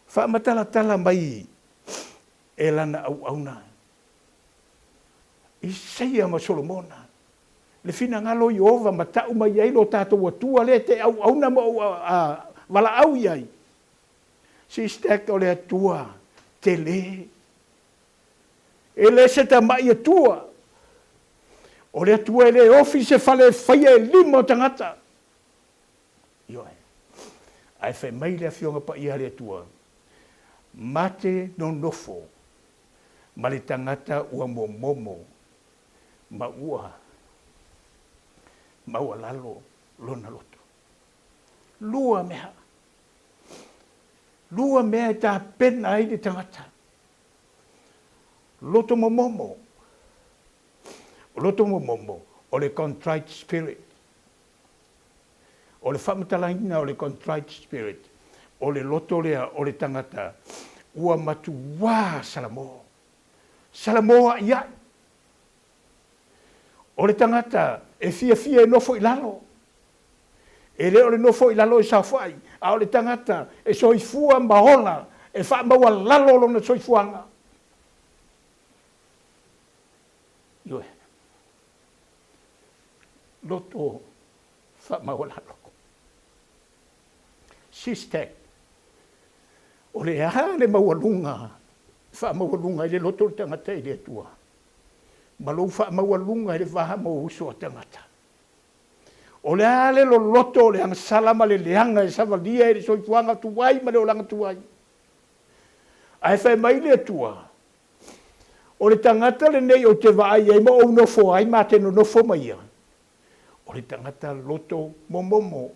S6: Faamatalatala mai e lana auauna Isaia ma Solomona, le finagalo o Ieova ma tau mai ai lo tatou Atua lea e te auauna ma ou valaau i ai. Sister o le Atua tele. E le se tamai Atua. O le Atua e le ofi se fale e faia e lima o tagata. Ioe. Ae fai mai le Afioga Paia a le Atua, Mate nonofo ma le tagata ua momomo ma ua maualalo lona loto. Lua mea. Lua mea e tapena ai le tagata. Loto momomo. O loto momomo, o le contrite spirit. O le faamatalaina o le contrite spirit, o le loto lea o le tagata ua matuā salamo, salamo a'ia'i. O le tagata e fiafia e nofo i lalo, e le o le nofo i lalo e saofai, a o le tagata e soifua ma ola e faamaualalo lona soifuaga. Ioe. Loto faamaualalo. Sistek, o le a le maualuga faamaualuga ai le loto o le tagata i le Atua, ma lou faamaualuga i le va ma ou uso a tagata? O le a le loloto o le agasala ma le leaga e savalia i le soifuaga tuai ma le olaga tuai? Ae fai mai le Atua, O le tagata lenei ou te vaai ai ma ou nofo ai ma te nonofo ma ia, o le tagata loto momomo,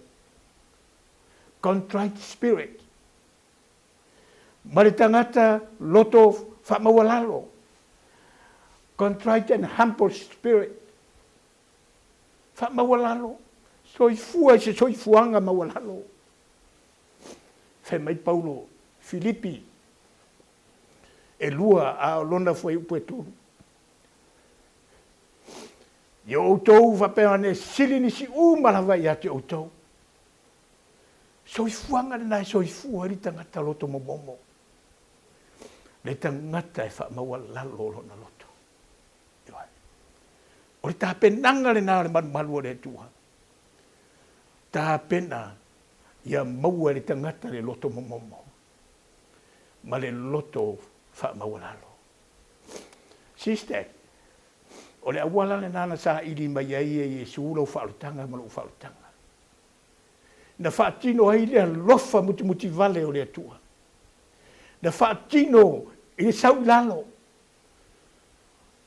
S6: contrite spirit, ma le tagata loto faamaualalo, contrite and humble spirit, faamaualalo, soifua i se soifuaga maualalo. Fai mai Paulo, Filipi e lua a o lona fuaiupu e tolu. Ia outou faapea ane sili nisi uma lava ia te outou. Soifuaga lena e soifua ai le tagata loto momomo. Le tagata e faamaualalo lona loto. O le tapenaga lena o le malumalu o le Atua. Tapena ia maua e le tagata le loto momomo ma le loto faamaualalo. Sister, o le auala lena na saili mai ai e Iesu lau faaolataga ma lou faaolataga. Na faatino ai le alofa mutimutivale o le Atua. Na faatino i le sau i lalo.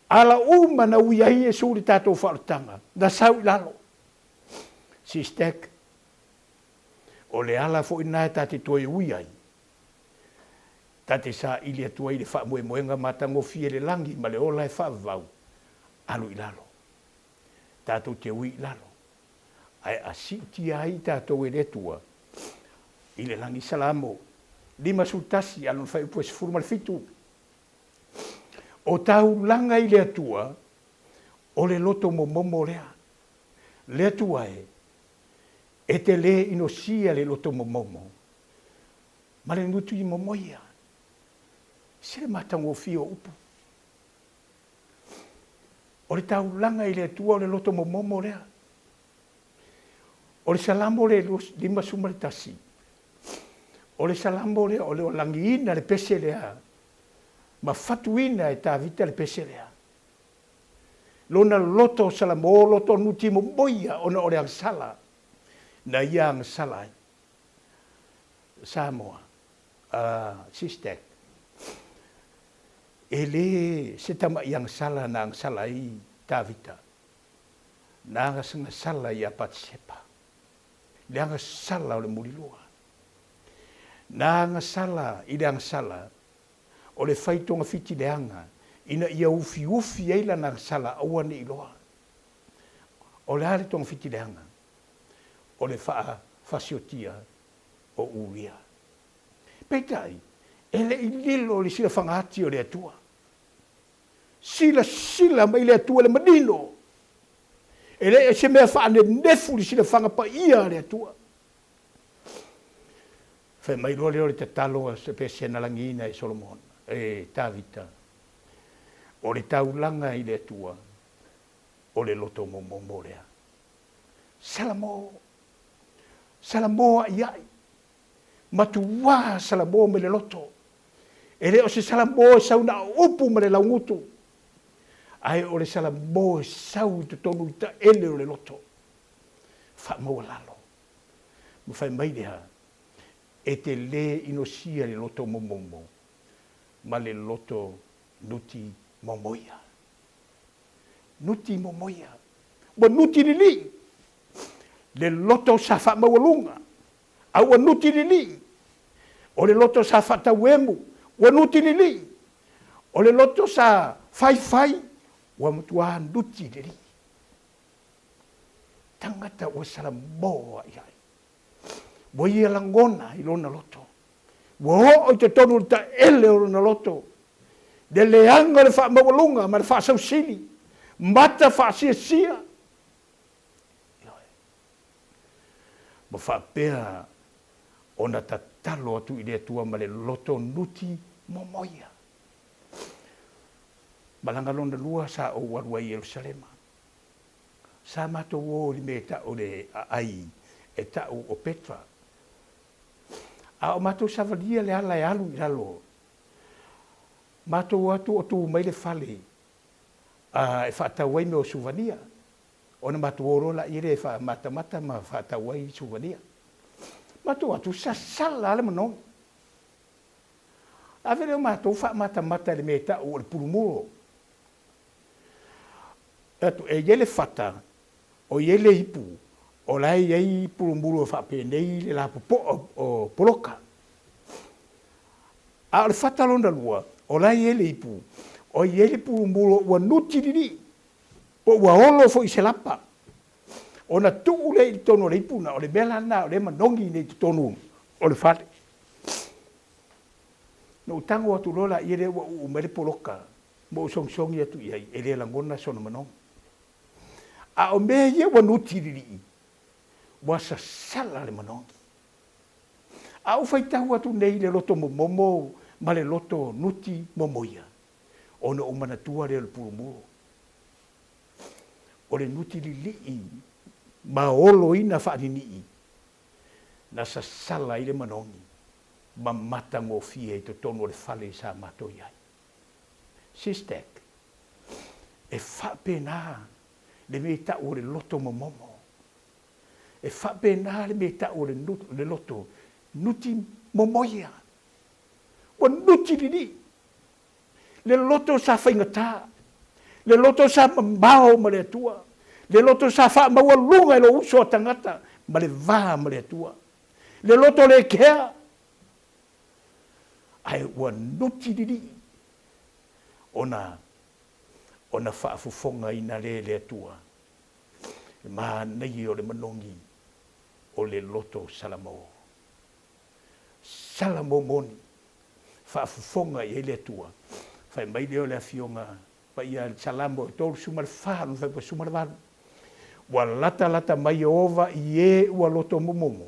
S6: Ala uma na ui ai Iesu i le tatou faaolataga, na sau i lalo. Sister, O le ala foi lena e ta te toe ui ai, ta te saili atu ai i le faamoemoega matagofie i le lagi ma le ola e faavavau, alu i lalo. Tatou te ui i lalo, ae a siitia ai tatou e le Atua i le lagi. Salamo 51 a lona fuaiupu e 17. O taulaga i le Atua, o le loto momomo lea. Le Atua e, E te lē inosia le loto momomo ma le gutu i momoia. Se le matagofie o upu. O le taulaga i le Atua o le loto momomo lea. O le Salamo le 51, o le Salamo lea o le lagiina le pese lea ma fatuina e Tavita le pese lea. Lona loto o Salamo, loto nuti momoia ona o le agasala na ia agasala ai. Samoa, Sistek, e le se tama'i agasala na agasala ai Tavita, na agasagasala ia Patisepa, le agasala o le mulilua. Na agasala i le agasala o le fai togafiti leaga ina ia ufiufi ai lana agasala aua ne i loa. O le a le togafiti leaga? O le faafasiotia o Uria. Peitai, e le i lilo i le silafaga ati o le Atua. Silasila mai le Atua i le manino. E le o se mea faanenefu le silafaga paia a le Atua. Fai mai loa lea o le tatalo a se pese na lagiina e Solomona, e Tavita, O le taulaga i le Atua, o le loto momomo lea. Salamo! Salamo a'ia'i! Matuā salamo mai le loto! E le o se salamo e sau na o upu ma le laugutu, ae o le salamo e sau i totonu i taele o le loto. Faamaualalo. Ma fai mai lea, E te lē inosia le loto momomo ma le loto nuti momoia. Nuti momoia. Ua nuti lilii le loto sa faamaualuga, a ua nuti lilii. O le loto sa faatauemu, ua nuti lilii. O le loto sa faifai, ua matuā nuti lilii. Tagata ua salamoa i ai. Ua ia lagona i lona loto. Ua oo i totonu o le taele o lona loto le leaga o le faamaualuga ma le faasausili, mata faasiasia. Ioe. Ma faapea ona tatalo atu i le Atua ma le loto nuti momoia. Malaga lona lua sa ou alu ai i Ierusalema. Sa matou o i le mea e tau o le aai e tau o Petra. A o matou savalia le ala e alu i lalo, matou o atu o tu mai le fale a e faatau ai mea o suvania. Ona matou o loa laia lea e faamatamata ma faatau ai suvania. Matou o atu, sasala lava le manogi. Ave lea o matou faamatamata i le mea e tau o le pulumulo. Atu, e i ai le fata, o i ai le ipu, o la e i ai pulumulu e faapenei le lapopoa o poloka. A o le fata lona lua, o la e i ai le ipu, o i ai le pulumulu ua nuti lilii, po ua olo foi i se lapa, ona tuu lea i totonu o le ipu na, o le mea la lena o lea e manogi nei i totonu o le fale. Na ou tago atu loa laia lea ua uu mai le poloka ma ou sogisogi atu i ai, e le lagona sona manogi. A o mea ia ua nuti lilii, ua sasala le manogi. A ou faitau atu nei i le loto momomo ma le loto nuti momoia, ona ou manatua lea o le pulumulo. O le nuti lilii ma oloina faaninii, na sasala ai le manogi ma matagofie i totonu o le fale sa matou i ai. Sistek, E faapena le mea i tau o le loto momomo. E faapena le mea i tau o le loto nuti momoia. Ua nuti lilii. Le loto sa faigata, le loto sa mamao ma le Atua, le loto sa faamaualuga i lou uso a tagata ma le va ma le Atua, le loto le kea, ae ua nuti lilii ona ona faafofogaina lea e le Atua le manaia o le manogi o le loto Salamo. Salamo moni, faafofoga i ai le Atua. Fai mai lea o le Afioga Paia i le Salamo e 34 lona fuaiupu 18, Ua latalata mai Ieova i e ua loto momomo,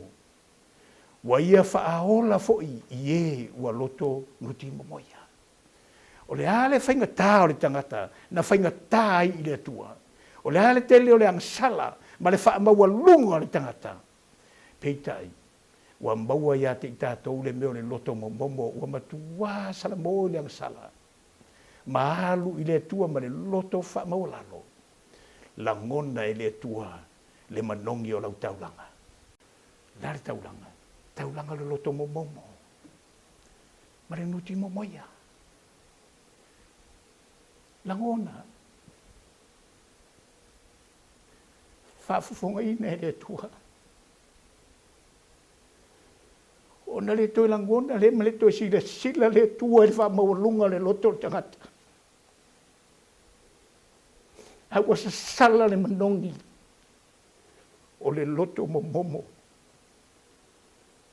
S6: Ua ia faaola foi i e ua loto nutimomoia. O le a le faigatā o le tagata na faigatā ai i le Atua? O le a le tele o le agasala ma le faamaualuga o le tagata? Peitai, ua maua ia te i tatou le mea o le loto momomo ua matuā salamo i le agasala ma alu i le Atua ma le loto faamaualalo. Lagona e le Atua le manogi o lau taulaga. Le a le taulaga? Taulaga le loto momomo ma le nuti momoia. Lagona, faafofogaina e le Atua. Ona le toe lagona lea ma le toe silasila le Atua i le faamaualuga o le loto o le tagata. A ua sasala le manogi o le loto momomo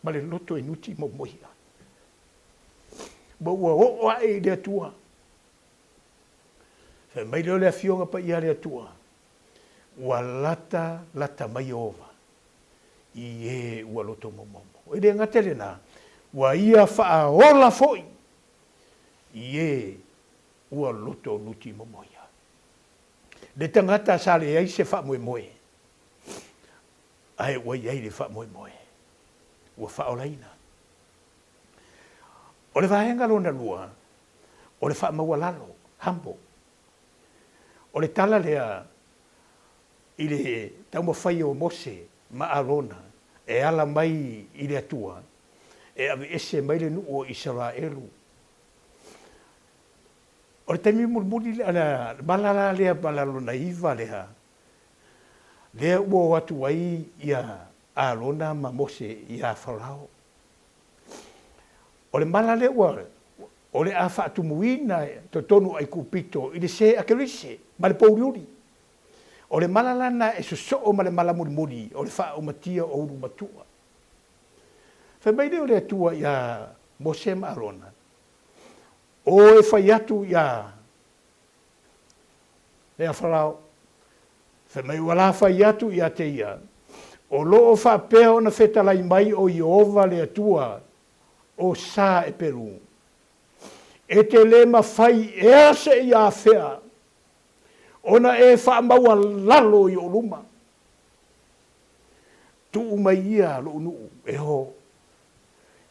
S6: ma le loto e nuti momoia. Ma ua oo ae i le Atua. Fai mai lea o le Afioga Paia a le Atua, ua lata lata mai Ieova i e ua loto momomo. E le gata i lena, ua ia faaola foi i e ua loto nuti momoia. Le tagata sa leai se faamoemoe, ae ua i ai le faamoemoe, ua faaolaina. O le vaega lona lua, o le faamaualalo, humble. O le tala lea i le taumafai o Mose ma Arona. e ala mai i le Atua e aveese mai le nuu o Isaraelu. O le taimi mulimuli lea, le mala la lea mala lona iva lea, lea ua o atu ai ia Arona ma Mose iā Farao. O le mala lea ua, o le a faatumuina totonu o Aikupito i le se a Kerise ma le pouliuli. O le mala lana e sosoo ma le mala mulimuli o le faaaumatia o ulu matua. Fai mai lea o le Atua iā Mose ma Arona, O e fai atu iā ia Farao, fai mai ua la fai atu ia te ia, O lo o faapea ona fetalai mai o Ieova le Atua o sa Eperu, e te le mafai ea seia afea ona e faamaualalo i ou luma. Tuu mai ia lou nuu e o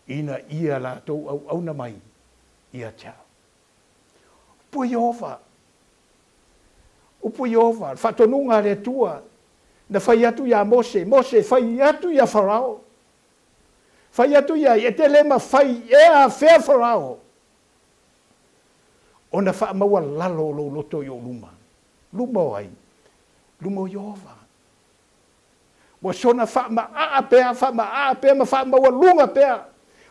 S6: ina ia latou auauna mai ia te au. Upu a Ieova, upu a Ieova, le faatonuga a le Atua na fai atu iā Mose, Mose, fai atu iā Farao, fai atu i ai, e te le mafai ea afea Farao ona faamaualalo o lou loto i ou luma. Luma o ai? Luma o Ieova. Ua soona faamaaa pea, faamaaa pea ma faamaualuga pea.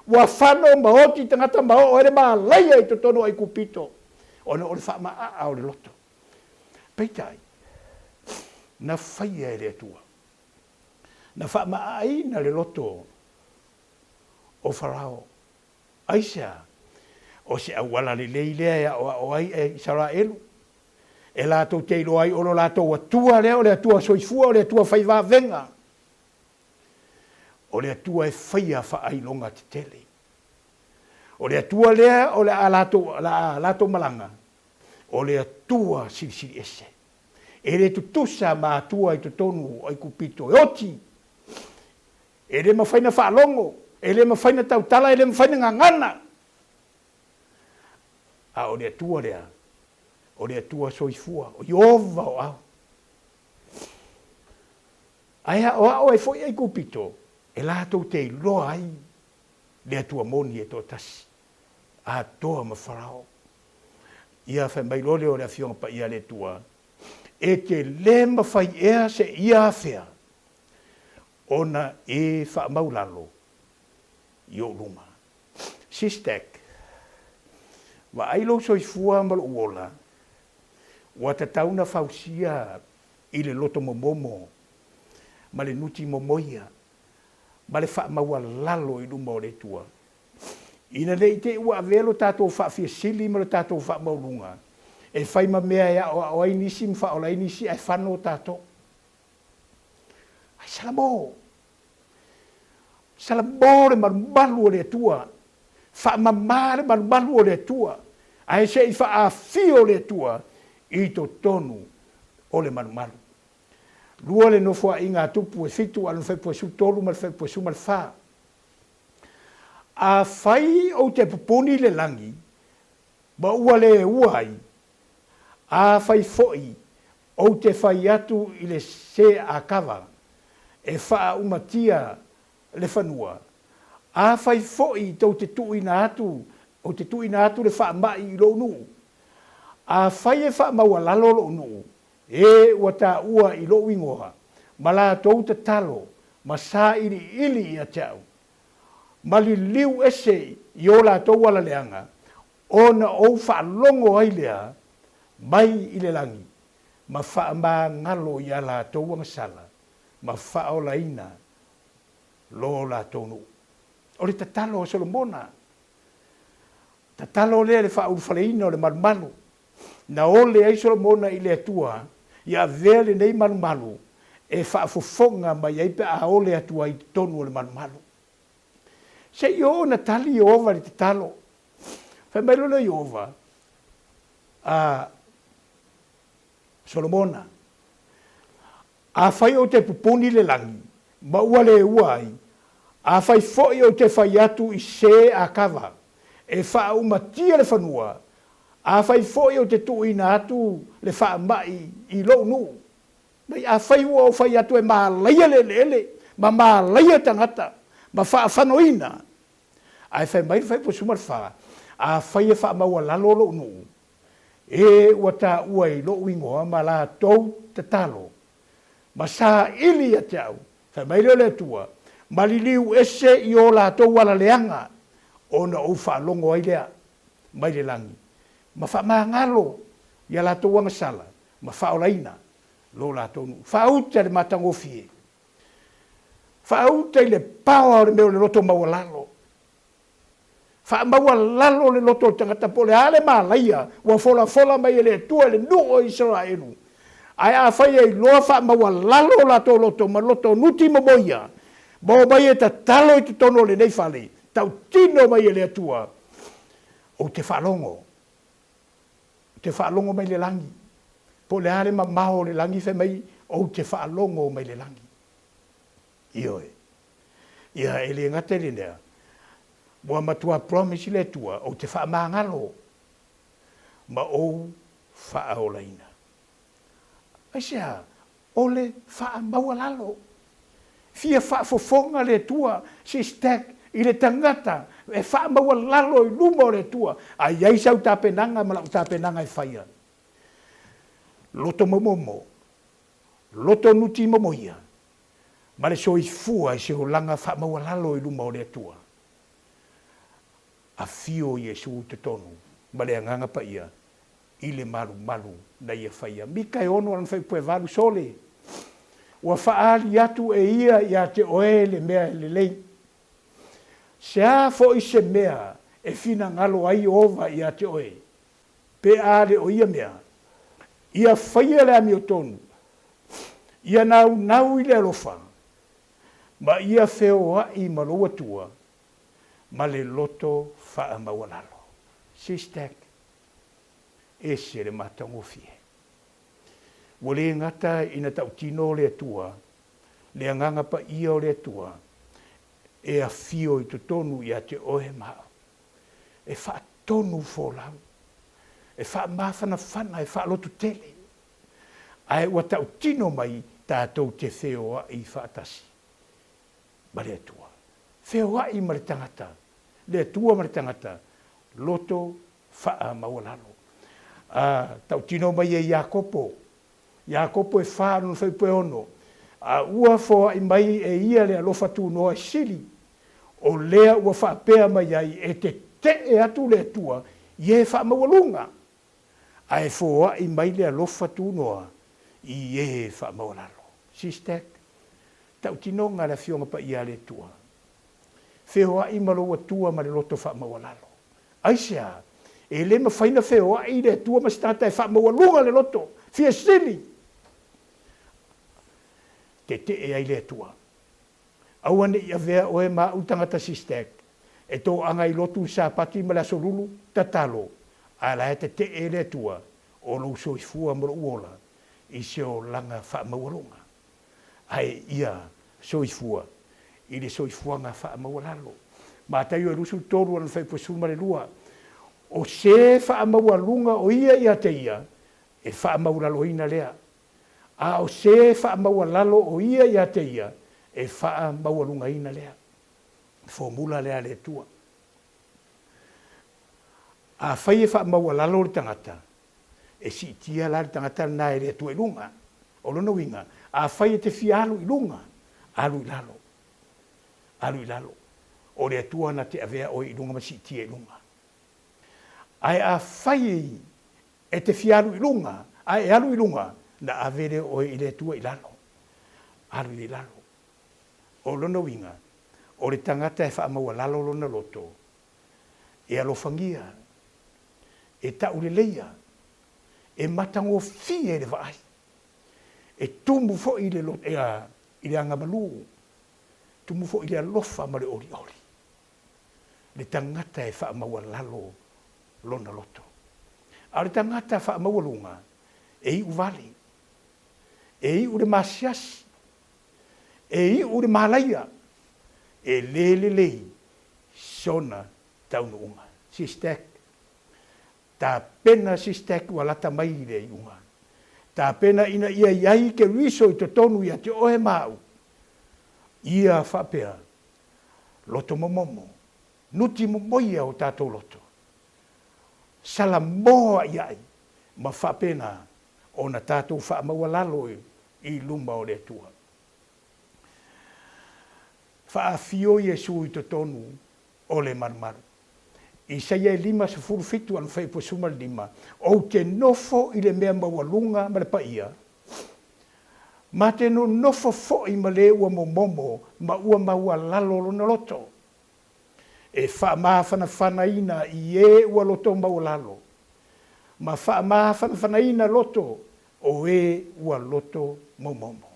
S6: Ua fano ma oti tagata ma oo ai le malaia i totonu o Aikupito, ona o le faamaaa o le loto. Peitai, na faia e le Atua, na faamaaina le loto o Farao. Aisea? O se auala lelei lea e aoao ai e Isaraelu, e latou te iloa ai o lo latou Atua lea o le Atua soifua, o le Atua fai vavega, o le Atua e faia faailoga tetele. O le Atua lea o le a latou, o le a latou malaga, o le Atua silisili ese. E le tutusa ma Atua i totonu o Aikupito e oti E le mafai na faalogo, e le mafai na tautala, e le mafai na gagana. A o le Atua lea, o le Atua soifua, o Ieova o au. Ae aoao ai foi Aikupito, e latou te iloa ai le Atua moni e toatasi, atoa ma Farao. Ia fai mai loa lea o le Afioga Paia a le Atua, E te le mafai ea seia afea ona e faamaulalo i ou luma. Sistek, Vaai lou soifua ma lou ola, ua tatau na fausia i le loto momomo ma le nuti momoia ma le faamaualalo i luma o le Atua, ina ne i te i ua avea lo tatou faafiasili ma lo tatou faamaualuga e fai ma mea e aoao ai nisi ma faaola ai nisi ae fano tatou. Ai Salamo! Salamo le malumalu o le Atua, faamama le malumalu o le Atua, ae se i faaafio le Atua i totonu o le malumalu. Lua le nofoaiga a Tupu e fitu a lona faipua 13 ma le faipua 14. Afai ou te pupuni le lagi, ma ua le ua ai, Afai foi ou te fai atu i le se akava e faaumatia le fanua, afai foi tou te tuuina atu, ou te tuuina atu le faamai i lou nuu, afai e faamaualalo lou nuu, e ua taua i lou igoa, ma latou tatalo ma sailiili ia te au, ma liliu ese i o latou alaleaga, Ona ou faalogo ai lea mai i le lagi, ma faamagalo iā latou agasala, ma faaolaina lo latou nuu. O le tatalo a Solomona, tatalo lea i le faaulufaleina o le malumalu. Na ole ai Solomona i le Atua ia avea lenei malumalu e faafofoga mai ai pe a ole atu ai i totonu o le malumalu. Se i oo na tali Ieova i le tatalo. Fai mai loa Ieova, a Solomona, Afai ou te pupuni le lagi, ma ua le ua ai, afai foi ou te fai atu i se a kava, e faaumatia le fanua, afai foi ou te tuuina atu le faamai i lou nuu, Mai afai ua ou fai atu e malaia le eleele, ma malaia tagata ma faafanoina. Ae fai mai le Fuaiupu 14, Afai e faamaualalo lou nuu, e ua taua i lou igoa ma latou tatalo, ma saili ia te au, fai mai lea o le Atua, ma liliu ese i o latou ala leaga, ona ou faalogo ai lea mai le lagi, ma faamagalo i a latou agasala, ma faaolaina lo latou nuu. Faauta i le matagofie, faauta i le paoa o le mea o le loto maualalo. Faamaualalo le loto o le tagata po o le a le malaia ua folafola mai e le Atua i le nuu o Isaraelu. Ae afai e iloa faamaualalo o latou loto ma loto nuti momoia, ma omai e tatalo i totonu o lenei fale, tautino mai e le Atua, ou te faalogo. Ou te faalogo mai le lagi. Po o le a le mamao o le lagi, fai mai, ou te faalogo mai le lagi. Ioe. Ia, e le gata i lenea, ua matua promise le Atua, ou te faamagalo ma ou faaolaina. Aisea? O le faamaualalo. Fia faafofoga le Atua, sister, i le tagata e faamaualalo i luma o le Atua, a i ai sau tapenaga ma lau tapenaga e faia. Loto momomo, loto nuti momoia, ma le soifua i se olaga faamaualalo i luma o le Atua. Afio Iesu i totonu ma le Agaga Paia i le malumalu na ia faia. Mika e ono lana fuaiupu e valu, Sole, ua faaali atu e ia ia te oe le mea e lelei. Se a foi se mea e finagalo ai Ieova ia te oe, pe a le o ia mea, ia faia le amiotonu, ia naunau i le alofa, ma ia feoai ma lou Atua ma le loto faamaualalo. Sister, ese le matagofie. Ua le gata ina tautino le Atua, le Agaga Paia o le Atua, e afio i totonu ia te oe ma au, e faatonu folau, e faamafanafana, e faalototele, ae ua tautino mai tatou te feoai faatasi ma le Atua. Feoai ma le tagata, le Atua ma le tagata, loto faamaualalo. A tautino mai e Iakopo, Iakopo e fa lona fuaiupu e ono, a ua foai mai e ia le alofa tunoa e sili, o lea ua faapea mai ai e tetee atu le Atua i e faamaualuga, ae foai mai le alofa tunoa i e faamaualalo. Sister, tautinoga le Afioga Paia a le Atua. Feoai ma lou Atua ma le loto faamaualalo. Aisea? E le mafai na feoai le Atua ma se tagata e faamaualuga le loto, fia sili! Tetee ai le Atua. Aua ne i avea oe ma au tagata sistek, e toaga i lotu i Sapati ma le Aso Lulu, tatalo, a la e tetee le Atua o lou soifua ma lou ola i se olaga faamaualuga. Ae ia soifua i le soifuaga faamaualalo. Mataio e 23 lana fuaiupu 12, O se faamaualuga o ia ia te ia, e faamaulaloina lea, a o se faamaualalo o ia ia te ia, e faamaualugaina lea. Formula lea a le Atua. Afai e faamaualalo le tagata, E siitia la le tagata lena e le Atua i luga. O lona uiga, afai e te fia alu i luga, alu i lalo. Alu i lalo. O le Atua na te avea oe i luga ma siitia i luga. Ae afai e te fia alu i luga, ae e alu i luga, na ave lea o oe i le Atua i lalo. Alu i lalo. O lona uiga, o le tagata e faamaualalo lona loto, e alofagia, e tauleleia, e matagofie le vaai, e tumu foi i le, i le agamalu, tumu foi i le alofa ma le olioli, le tagata e faamaualalo lona loto. A o le tagata faamaualuga, e iu vale, e iu le masiasi, e iu le malaia, e le lelei sona taunuuga. Sister, Tapena sister ua lata mai i le iuga. Tapena ina ia i ai Keriso i totonu ia te oe ma au. Ia faapea, loto momomo, nuti momoia o tatou loto, salamoa'ia'i ma faapena ona tatou faamaualalo i luma o le Atua. Faafio Iesu i totonu o le malumalu. Isaia e 57 ana fuaiupu 15, Ou te nofo i le mea maualuga ma le paia, ma te nonofo foi ma le ua momomo ma ua maualalo lona loto, e faamafanafanaina i e ua loto maualalo, ma faamafanafanaina loto o e ua loto momomo.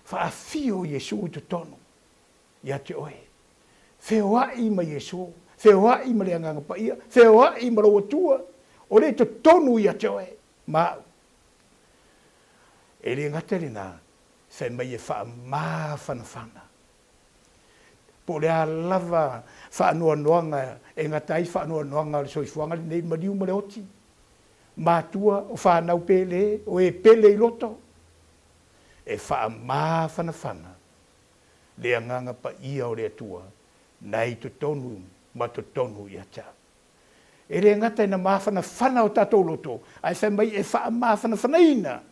S6: Faafio Iesu i totonu ia te oe. Feoai ma Iesu, feoai ma le Agaga Paia, feoai ma lou Atua, o lea i totonu ia te oe ma au. E le gata i lena, fai mai e faamafanafana. Po o le a lava faanoanoaga e gata ai faanoanoaga o le soifuaga lenei, maliu ma le oti, matua, o fanau pele, o e pele i loto, e faamafanafana le Agaga Paia o le Atua na i totonu ma totonu ia te au. E le gata ina mafanafana o tatou loto, ae fai mai e faamafanafanaina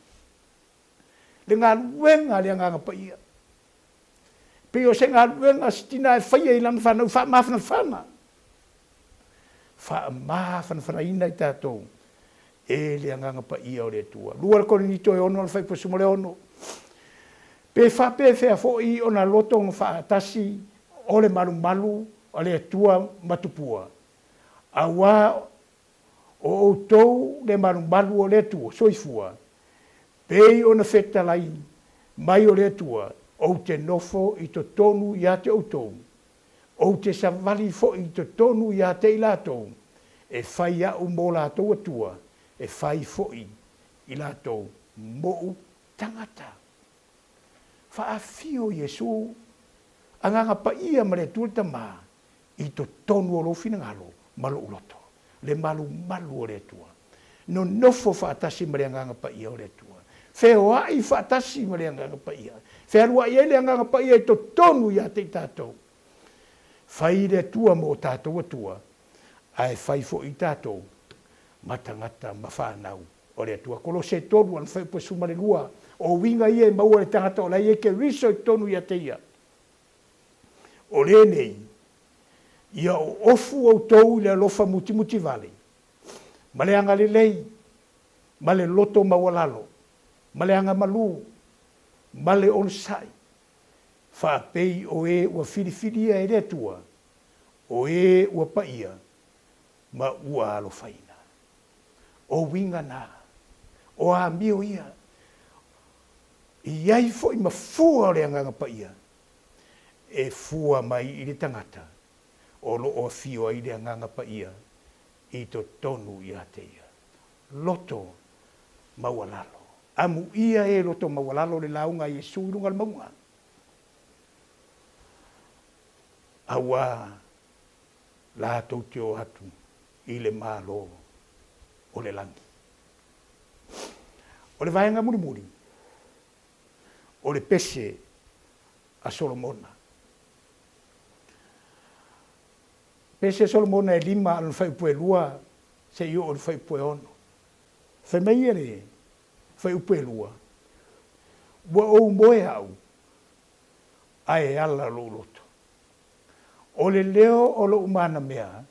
S6: le galuega a le Agaga Paia. E pei o se galuega a se tina e faia i lana fanau faamafanafana. Faamafanafanaina i tatou e le Agaga Paia o le Atua. 2 Korinito e 6 le fuaiupu 16. Pe faapefea foi ona loto faatasi o le malumalu a le Atua ma tupua, auā o outou le malumalu o le Atua soifua, pei ona fetalai mai o le Atua, ou te nofo i totonu ia te outou, ou te savali foi i totonu ia te i latou, e fai a'u mo latou Atua, e fai foi i latou mo'u tagata. Faafio Iesu, Agaga Paia ma le Atua le Tama, i totonu o lou finagalo ma lou loto, le malumalu o le Atua. Nonofo faatasi ma le Agaga Paia o le Atua. Feoai faatasi ma le Agaga Paia. Fealuai ai le Agaga Paia i totonu ia te i tatou. Fai le Atua mo tatou Atua, ae fai foi i tatou ma tagata ma fanau o le Atua. Kolose 3 ana fuaiupu 12, O uiga ia e maua e le tagata o la e i ai Keriso i totonu ia te ia. O lenei, ia oofu outou i le alofa mutimutivale, ma le agalelei, ma le loto maualalo, ma le agamalu, ma le onosai, faapei o e ua filifilia e le Atua, o e ua paia ma ua alofaina. O uiga na, o amio ia, e i ai foi ma fua o le Agaga Paia e fua mai i le tagata o lo o afio ai le Agaga Paia i totonu ia te ia. Loto maualalo. Amuia e loto maualalo le lauga a Iesu i luga o le mauga. Auā latou te o atu i le Malo o le lagi. O le vaega mulimuli, o le pese a Solomona. Pese a Solomona e lima a lona fuaiupu e lua seia oo i le fuaiupu e ono. Fai mai ia le fuaiupu e lua, Ua ou moe au, ae ala lou loto. O le leo o lou manamea,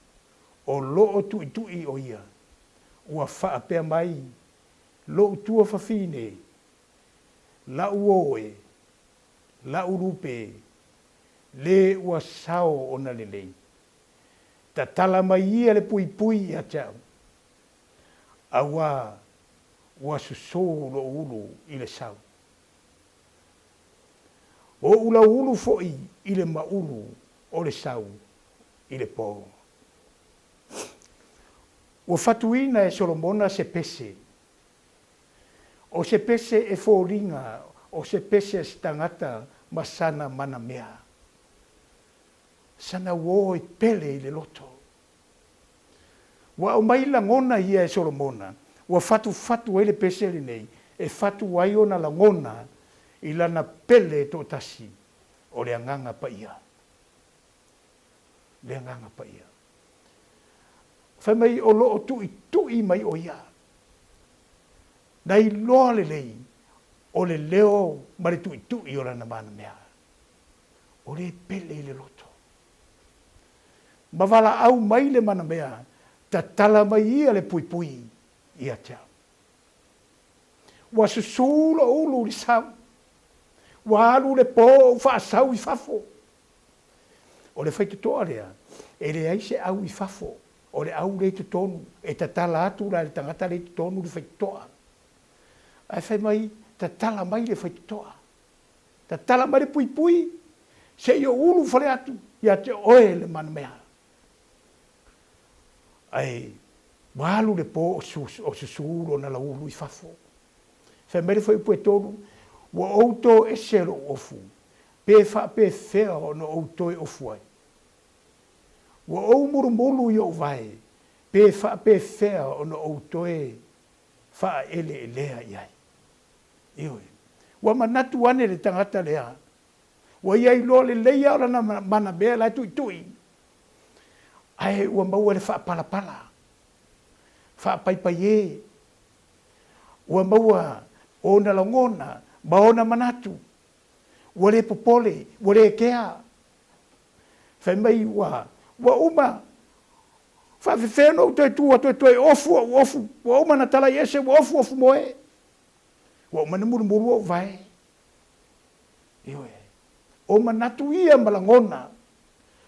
S6: o loo tuitui o ia, ua faapea mai lou tuafafine, la'u oe, la'u lupe, le ua sao ona lelei. Tatala mai ia le puipui ia te au, auā ua sosō lou ulu i le sau. Oʻu lauulu foi i le maulu o le sau i le pō. Ua fatuina e Solomona se pese. O se pese e foliga o se pese a se tagata ma sana manamea. Sana uō e pele i le loto. Ua aumai lagona ia e Solomona, ua fatufatu ai le pese lenei e fatu ai ona lagona i lana pele toatasi. O le Agaga Paia. Le Agaga Paia. Fai mai o lo o tuʻituʻi mai ʻo ia. Na iloa lelei o le leo ma le tuʻituʻi o lana manamea. O le pele i le loto. Ma valaau mai le manamea, tatala mai ia le puipui ia te au. Ua susū lou ulu i le sau. Ua alu le pō ou faasau i fafo. O le faitotoa lea, e leai se au i fafo, o le au lea i totonu, e tatala atu la e le tagata lea i totonu le faitotoa. Ae fai mai, tatala mai le faitotoa. Tatala mai le puipui, se i ou ulu fale atu ia te oe le manamea. Ae ua alu le po o susū lona lauulu i fafo. Fai mai le fuaiupu e tolu, Ua ou toese lou ofu, pe faapefea ona ou toe ofu ai? Ua ou mulumulu i ou vae, pe faapefea ona ou toe faaeleelea i ai? Ioe. Ua manatu ane le tagata lea, ua ia iloa lelei lava o lana manamea la e tuitui, ae ua maua le faapalapala, faapaipai e, ua maua ona lagona ma ona manatu, ua le popole, ua le kea. Fai mai ua, ua uma, faafefea ona ou toe tu atu e toe ofu ou ofu, ua uma ona talai ese, ua ofu ofu moe. Ua uma ona mulumulu ou vae. Ioe. O manatu ia ma lagona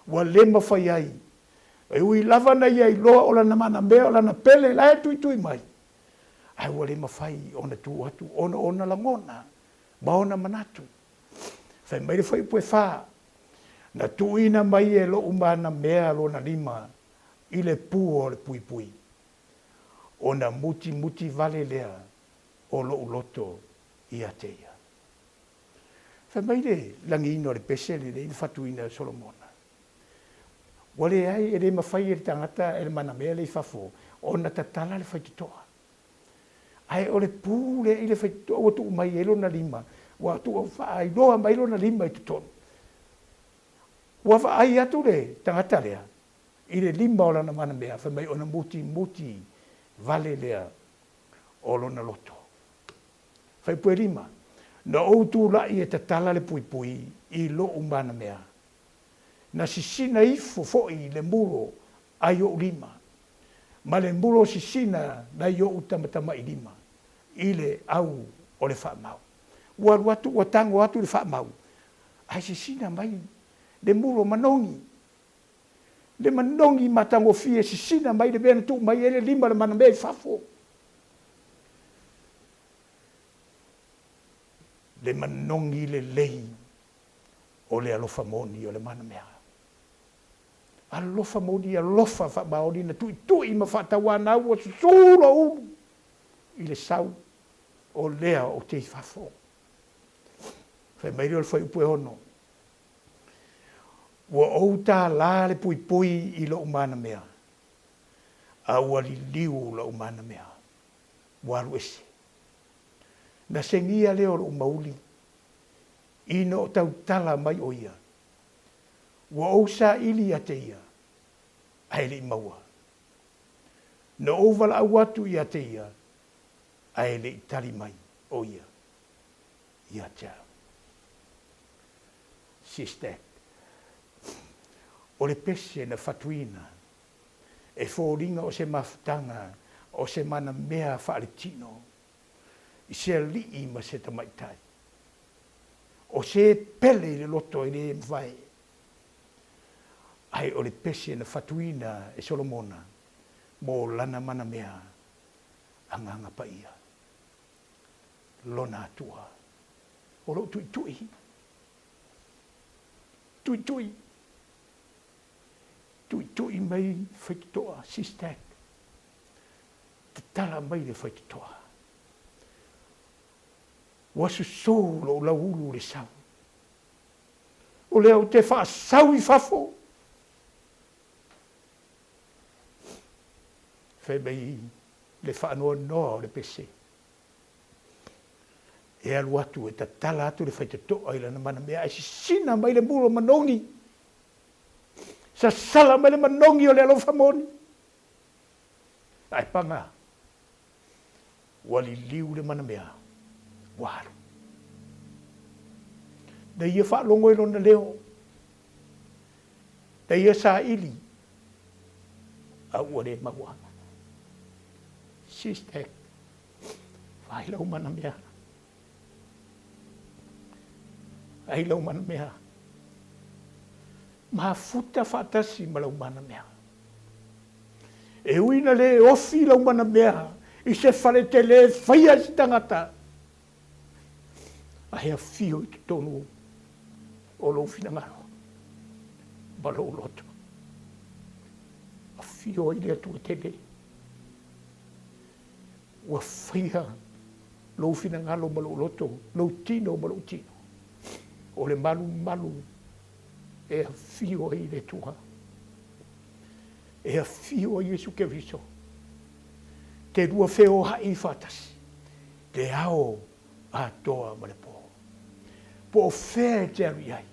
S6: ua le mafai ai. E ui lava na ia iloa o lana manamea o lana pele la e tuitui mai, ae ua le mafai ona tu atu ona o ona lagona ma ona manatu. Fai mai le fuaiupu e fa, Na tuuina mai e lou manamea lona lima i le pua o le puipui, ona mutimuti vale lea o lou loto ia te ia. Fai mai le lagiina o le pese lenei na fatuina e Solomona, Ua leai, e le mafai e le tagata e le manamea lea i fafo ona tatala le faitotoa. Ae o le pu lea i le faitotoa ua tuu mai ai lona lima, ua tuu faailoa mai lona lima i totonu. Ua vaai atu le tagata lea i le lima o lana manamea, fai mai ona mutimuti vale lea o lona loto. Faipuelima, Na ou tulai e tatala le puipui i lou manamea. Na sisina ifo foi le mulo ai ou lima, ma le mulo sisina nai ou tamatamai lima i le au o le faamau. Ua alu atu, ua tago atu le faamau, ae sisina mai le mulo manogi. Le manogi matagofie sisina mai le mea na tuu mai ai le lima o le manamea i fafo. Le manogi lelei o le alofa moni o le manamea. Alofa moni, alofa faamaoni na tuitui ma faatauanau ua susū lou ulu i le sau o lea ou te i fafo. Fai mai lea o le fuaiupu e ono, Ua ou tālā le puipui i lou manamea, a ua liliu lou manamea, ua alu ese. Na segia lea o lou mauli, ina o tautala mai ʻo ia. Ua ou saili ia te ia, ae le i maua. Na ou valaau atu ia te ia, ae le i tali mai ʻo ia ia te au. Sistek. O le pese na fatuina e foliga o se mafutaga o se manamea faaletino i se alii ma se tamaitai. O se pele i le loto e le mafai. Ae o le pese na fatuina e Solomona mo lana manamea Agaga Paia, lona Atua. O lou tuitui, tuitui, tuitui mai faitotoa, Sistek, tatala mai le faitotoa. Ua susū lou lauulu i le sau. O lea ou te faasau i fafo. Fai mai le faanoanoa o le pese. E alu atu e tatala atu le faitotoa i lana manamea ae sisina mai le mulu o manogi. Sasala mai le manogi o le alofa moni. Ae paga, ua liliu le manamea, ua alu. Na ia faalogo i lona leo, na ia saili, a ua le maua. Sister, Vaai lau manamea. Vaai lau manamea. Mafuta faatasi ma lau manamea. E ui na le ofi lau manamea i se fale tele e faia e se tagata, a he afio i totonu o lou finagalo ma lou loto. Afio ai le Atua tele. Ua faia lou finagalo ma lou loto, lou tino ma lou tino, o le malumalu e afio ai le Atua, e afio ai Iesu Keriso, te lua feoai faatasi, le ao atoa ma le po. Po o fea e te alu i ai?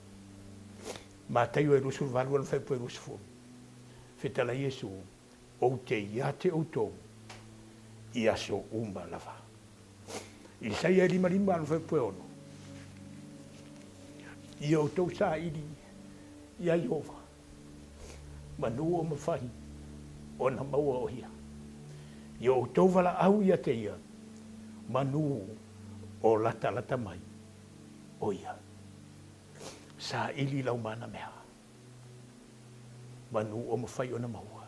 S6: Mataio e 28 ana faipua e 20, fetalai Iesu, Ou te ia te outou i aso uma lava. Isaia e 55 ana faipua e 6. Ia outou saili iā Ieova, manu o mafai ona maua o ia. Ia outou valaau ia te ia, manu o latalata mai o ia. Saili lau manamea. Manu o mafai ona maua.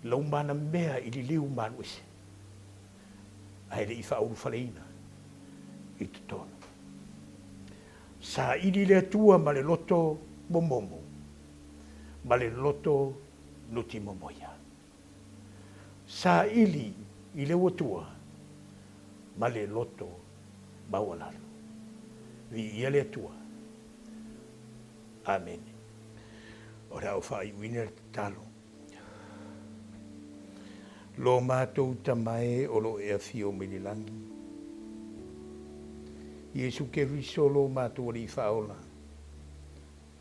S6: Lau manamea i liliu malu ese, ae le i faaulufaleina i totonu. Saili le Atua ma le loto momomo, ma le loto nuti momoia. Saili i le Atua ma le loto maualalo. Viia le Atua. Amene. O le a ou faaiuina le tatalo. Lo matou Tama e o lo o e afio mai le lagi, Iesu Keriso lo matou Alii Faaola,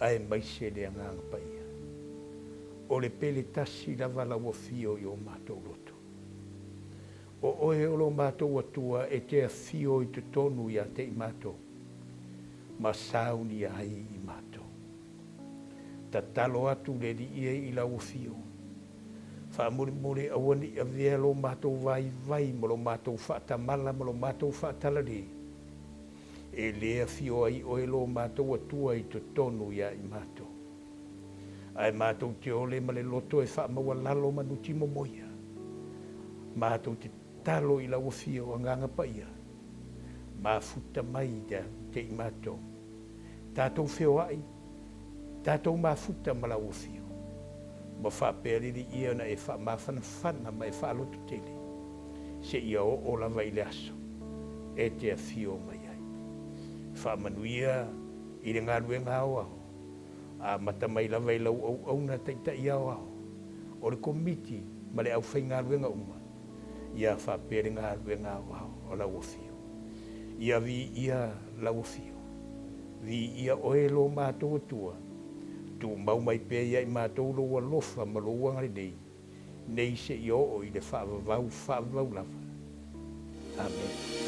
S6: aemaise le Agaga Paia, o le pele tasi lava lau afio i o matou loto. O oe o lo matou Atua e te afio i totonu ia te i matou, ma saunia ai i matou. Tatalo atu le Alii e i lau afio, faamolemole aua ne i avea lo matou vaivai ma lo matou faatamala ma lo matou faatalalē, e le afio ai oe lo matou Atua i totonu ia i matou. Ae matou te ole ma le loto e faamaualalo ma nuti momoia. Matou te tatalo i lau afio Agaga Paia, mafuta mai ia te i matou. Tatou feoai, tatou mafuta ma lau afio, ma faapea lili ia ona e faamafanafana ma e faalototele, seia oo lava i le aso e te afio mai ai. Faamanuia i le galuega aoao, amata mai lava i lau auauna taitai aoao, o le komiti ma le aufaigaluega uma, ia faapea le galuega aoao o lau afio. Ia viia lau afio. Viia oe lo matou Atua. Tumau mai pea ia i matou lou alofa ma lou agalelei, nei seia oo i le faavavau faavavau lava. Amene.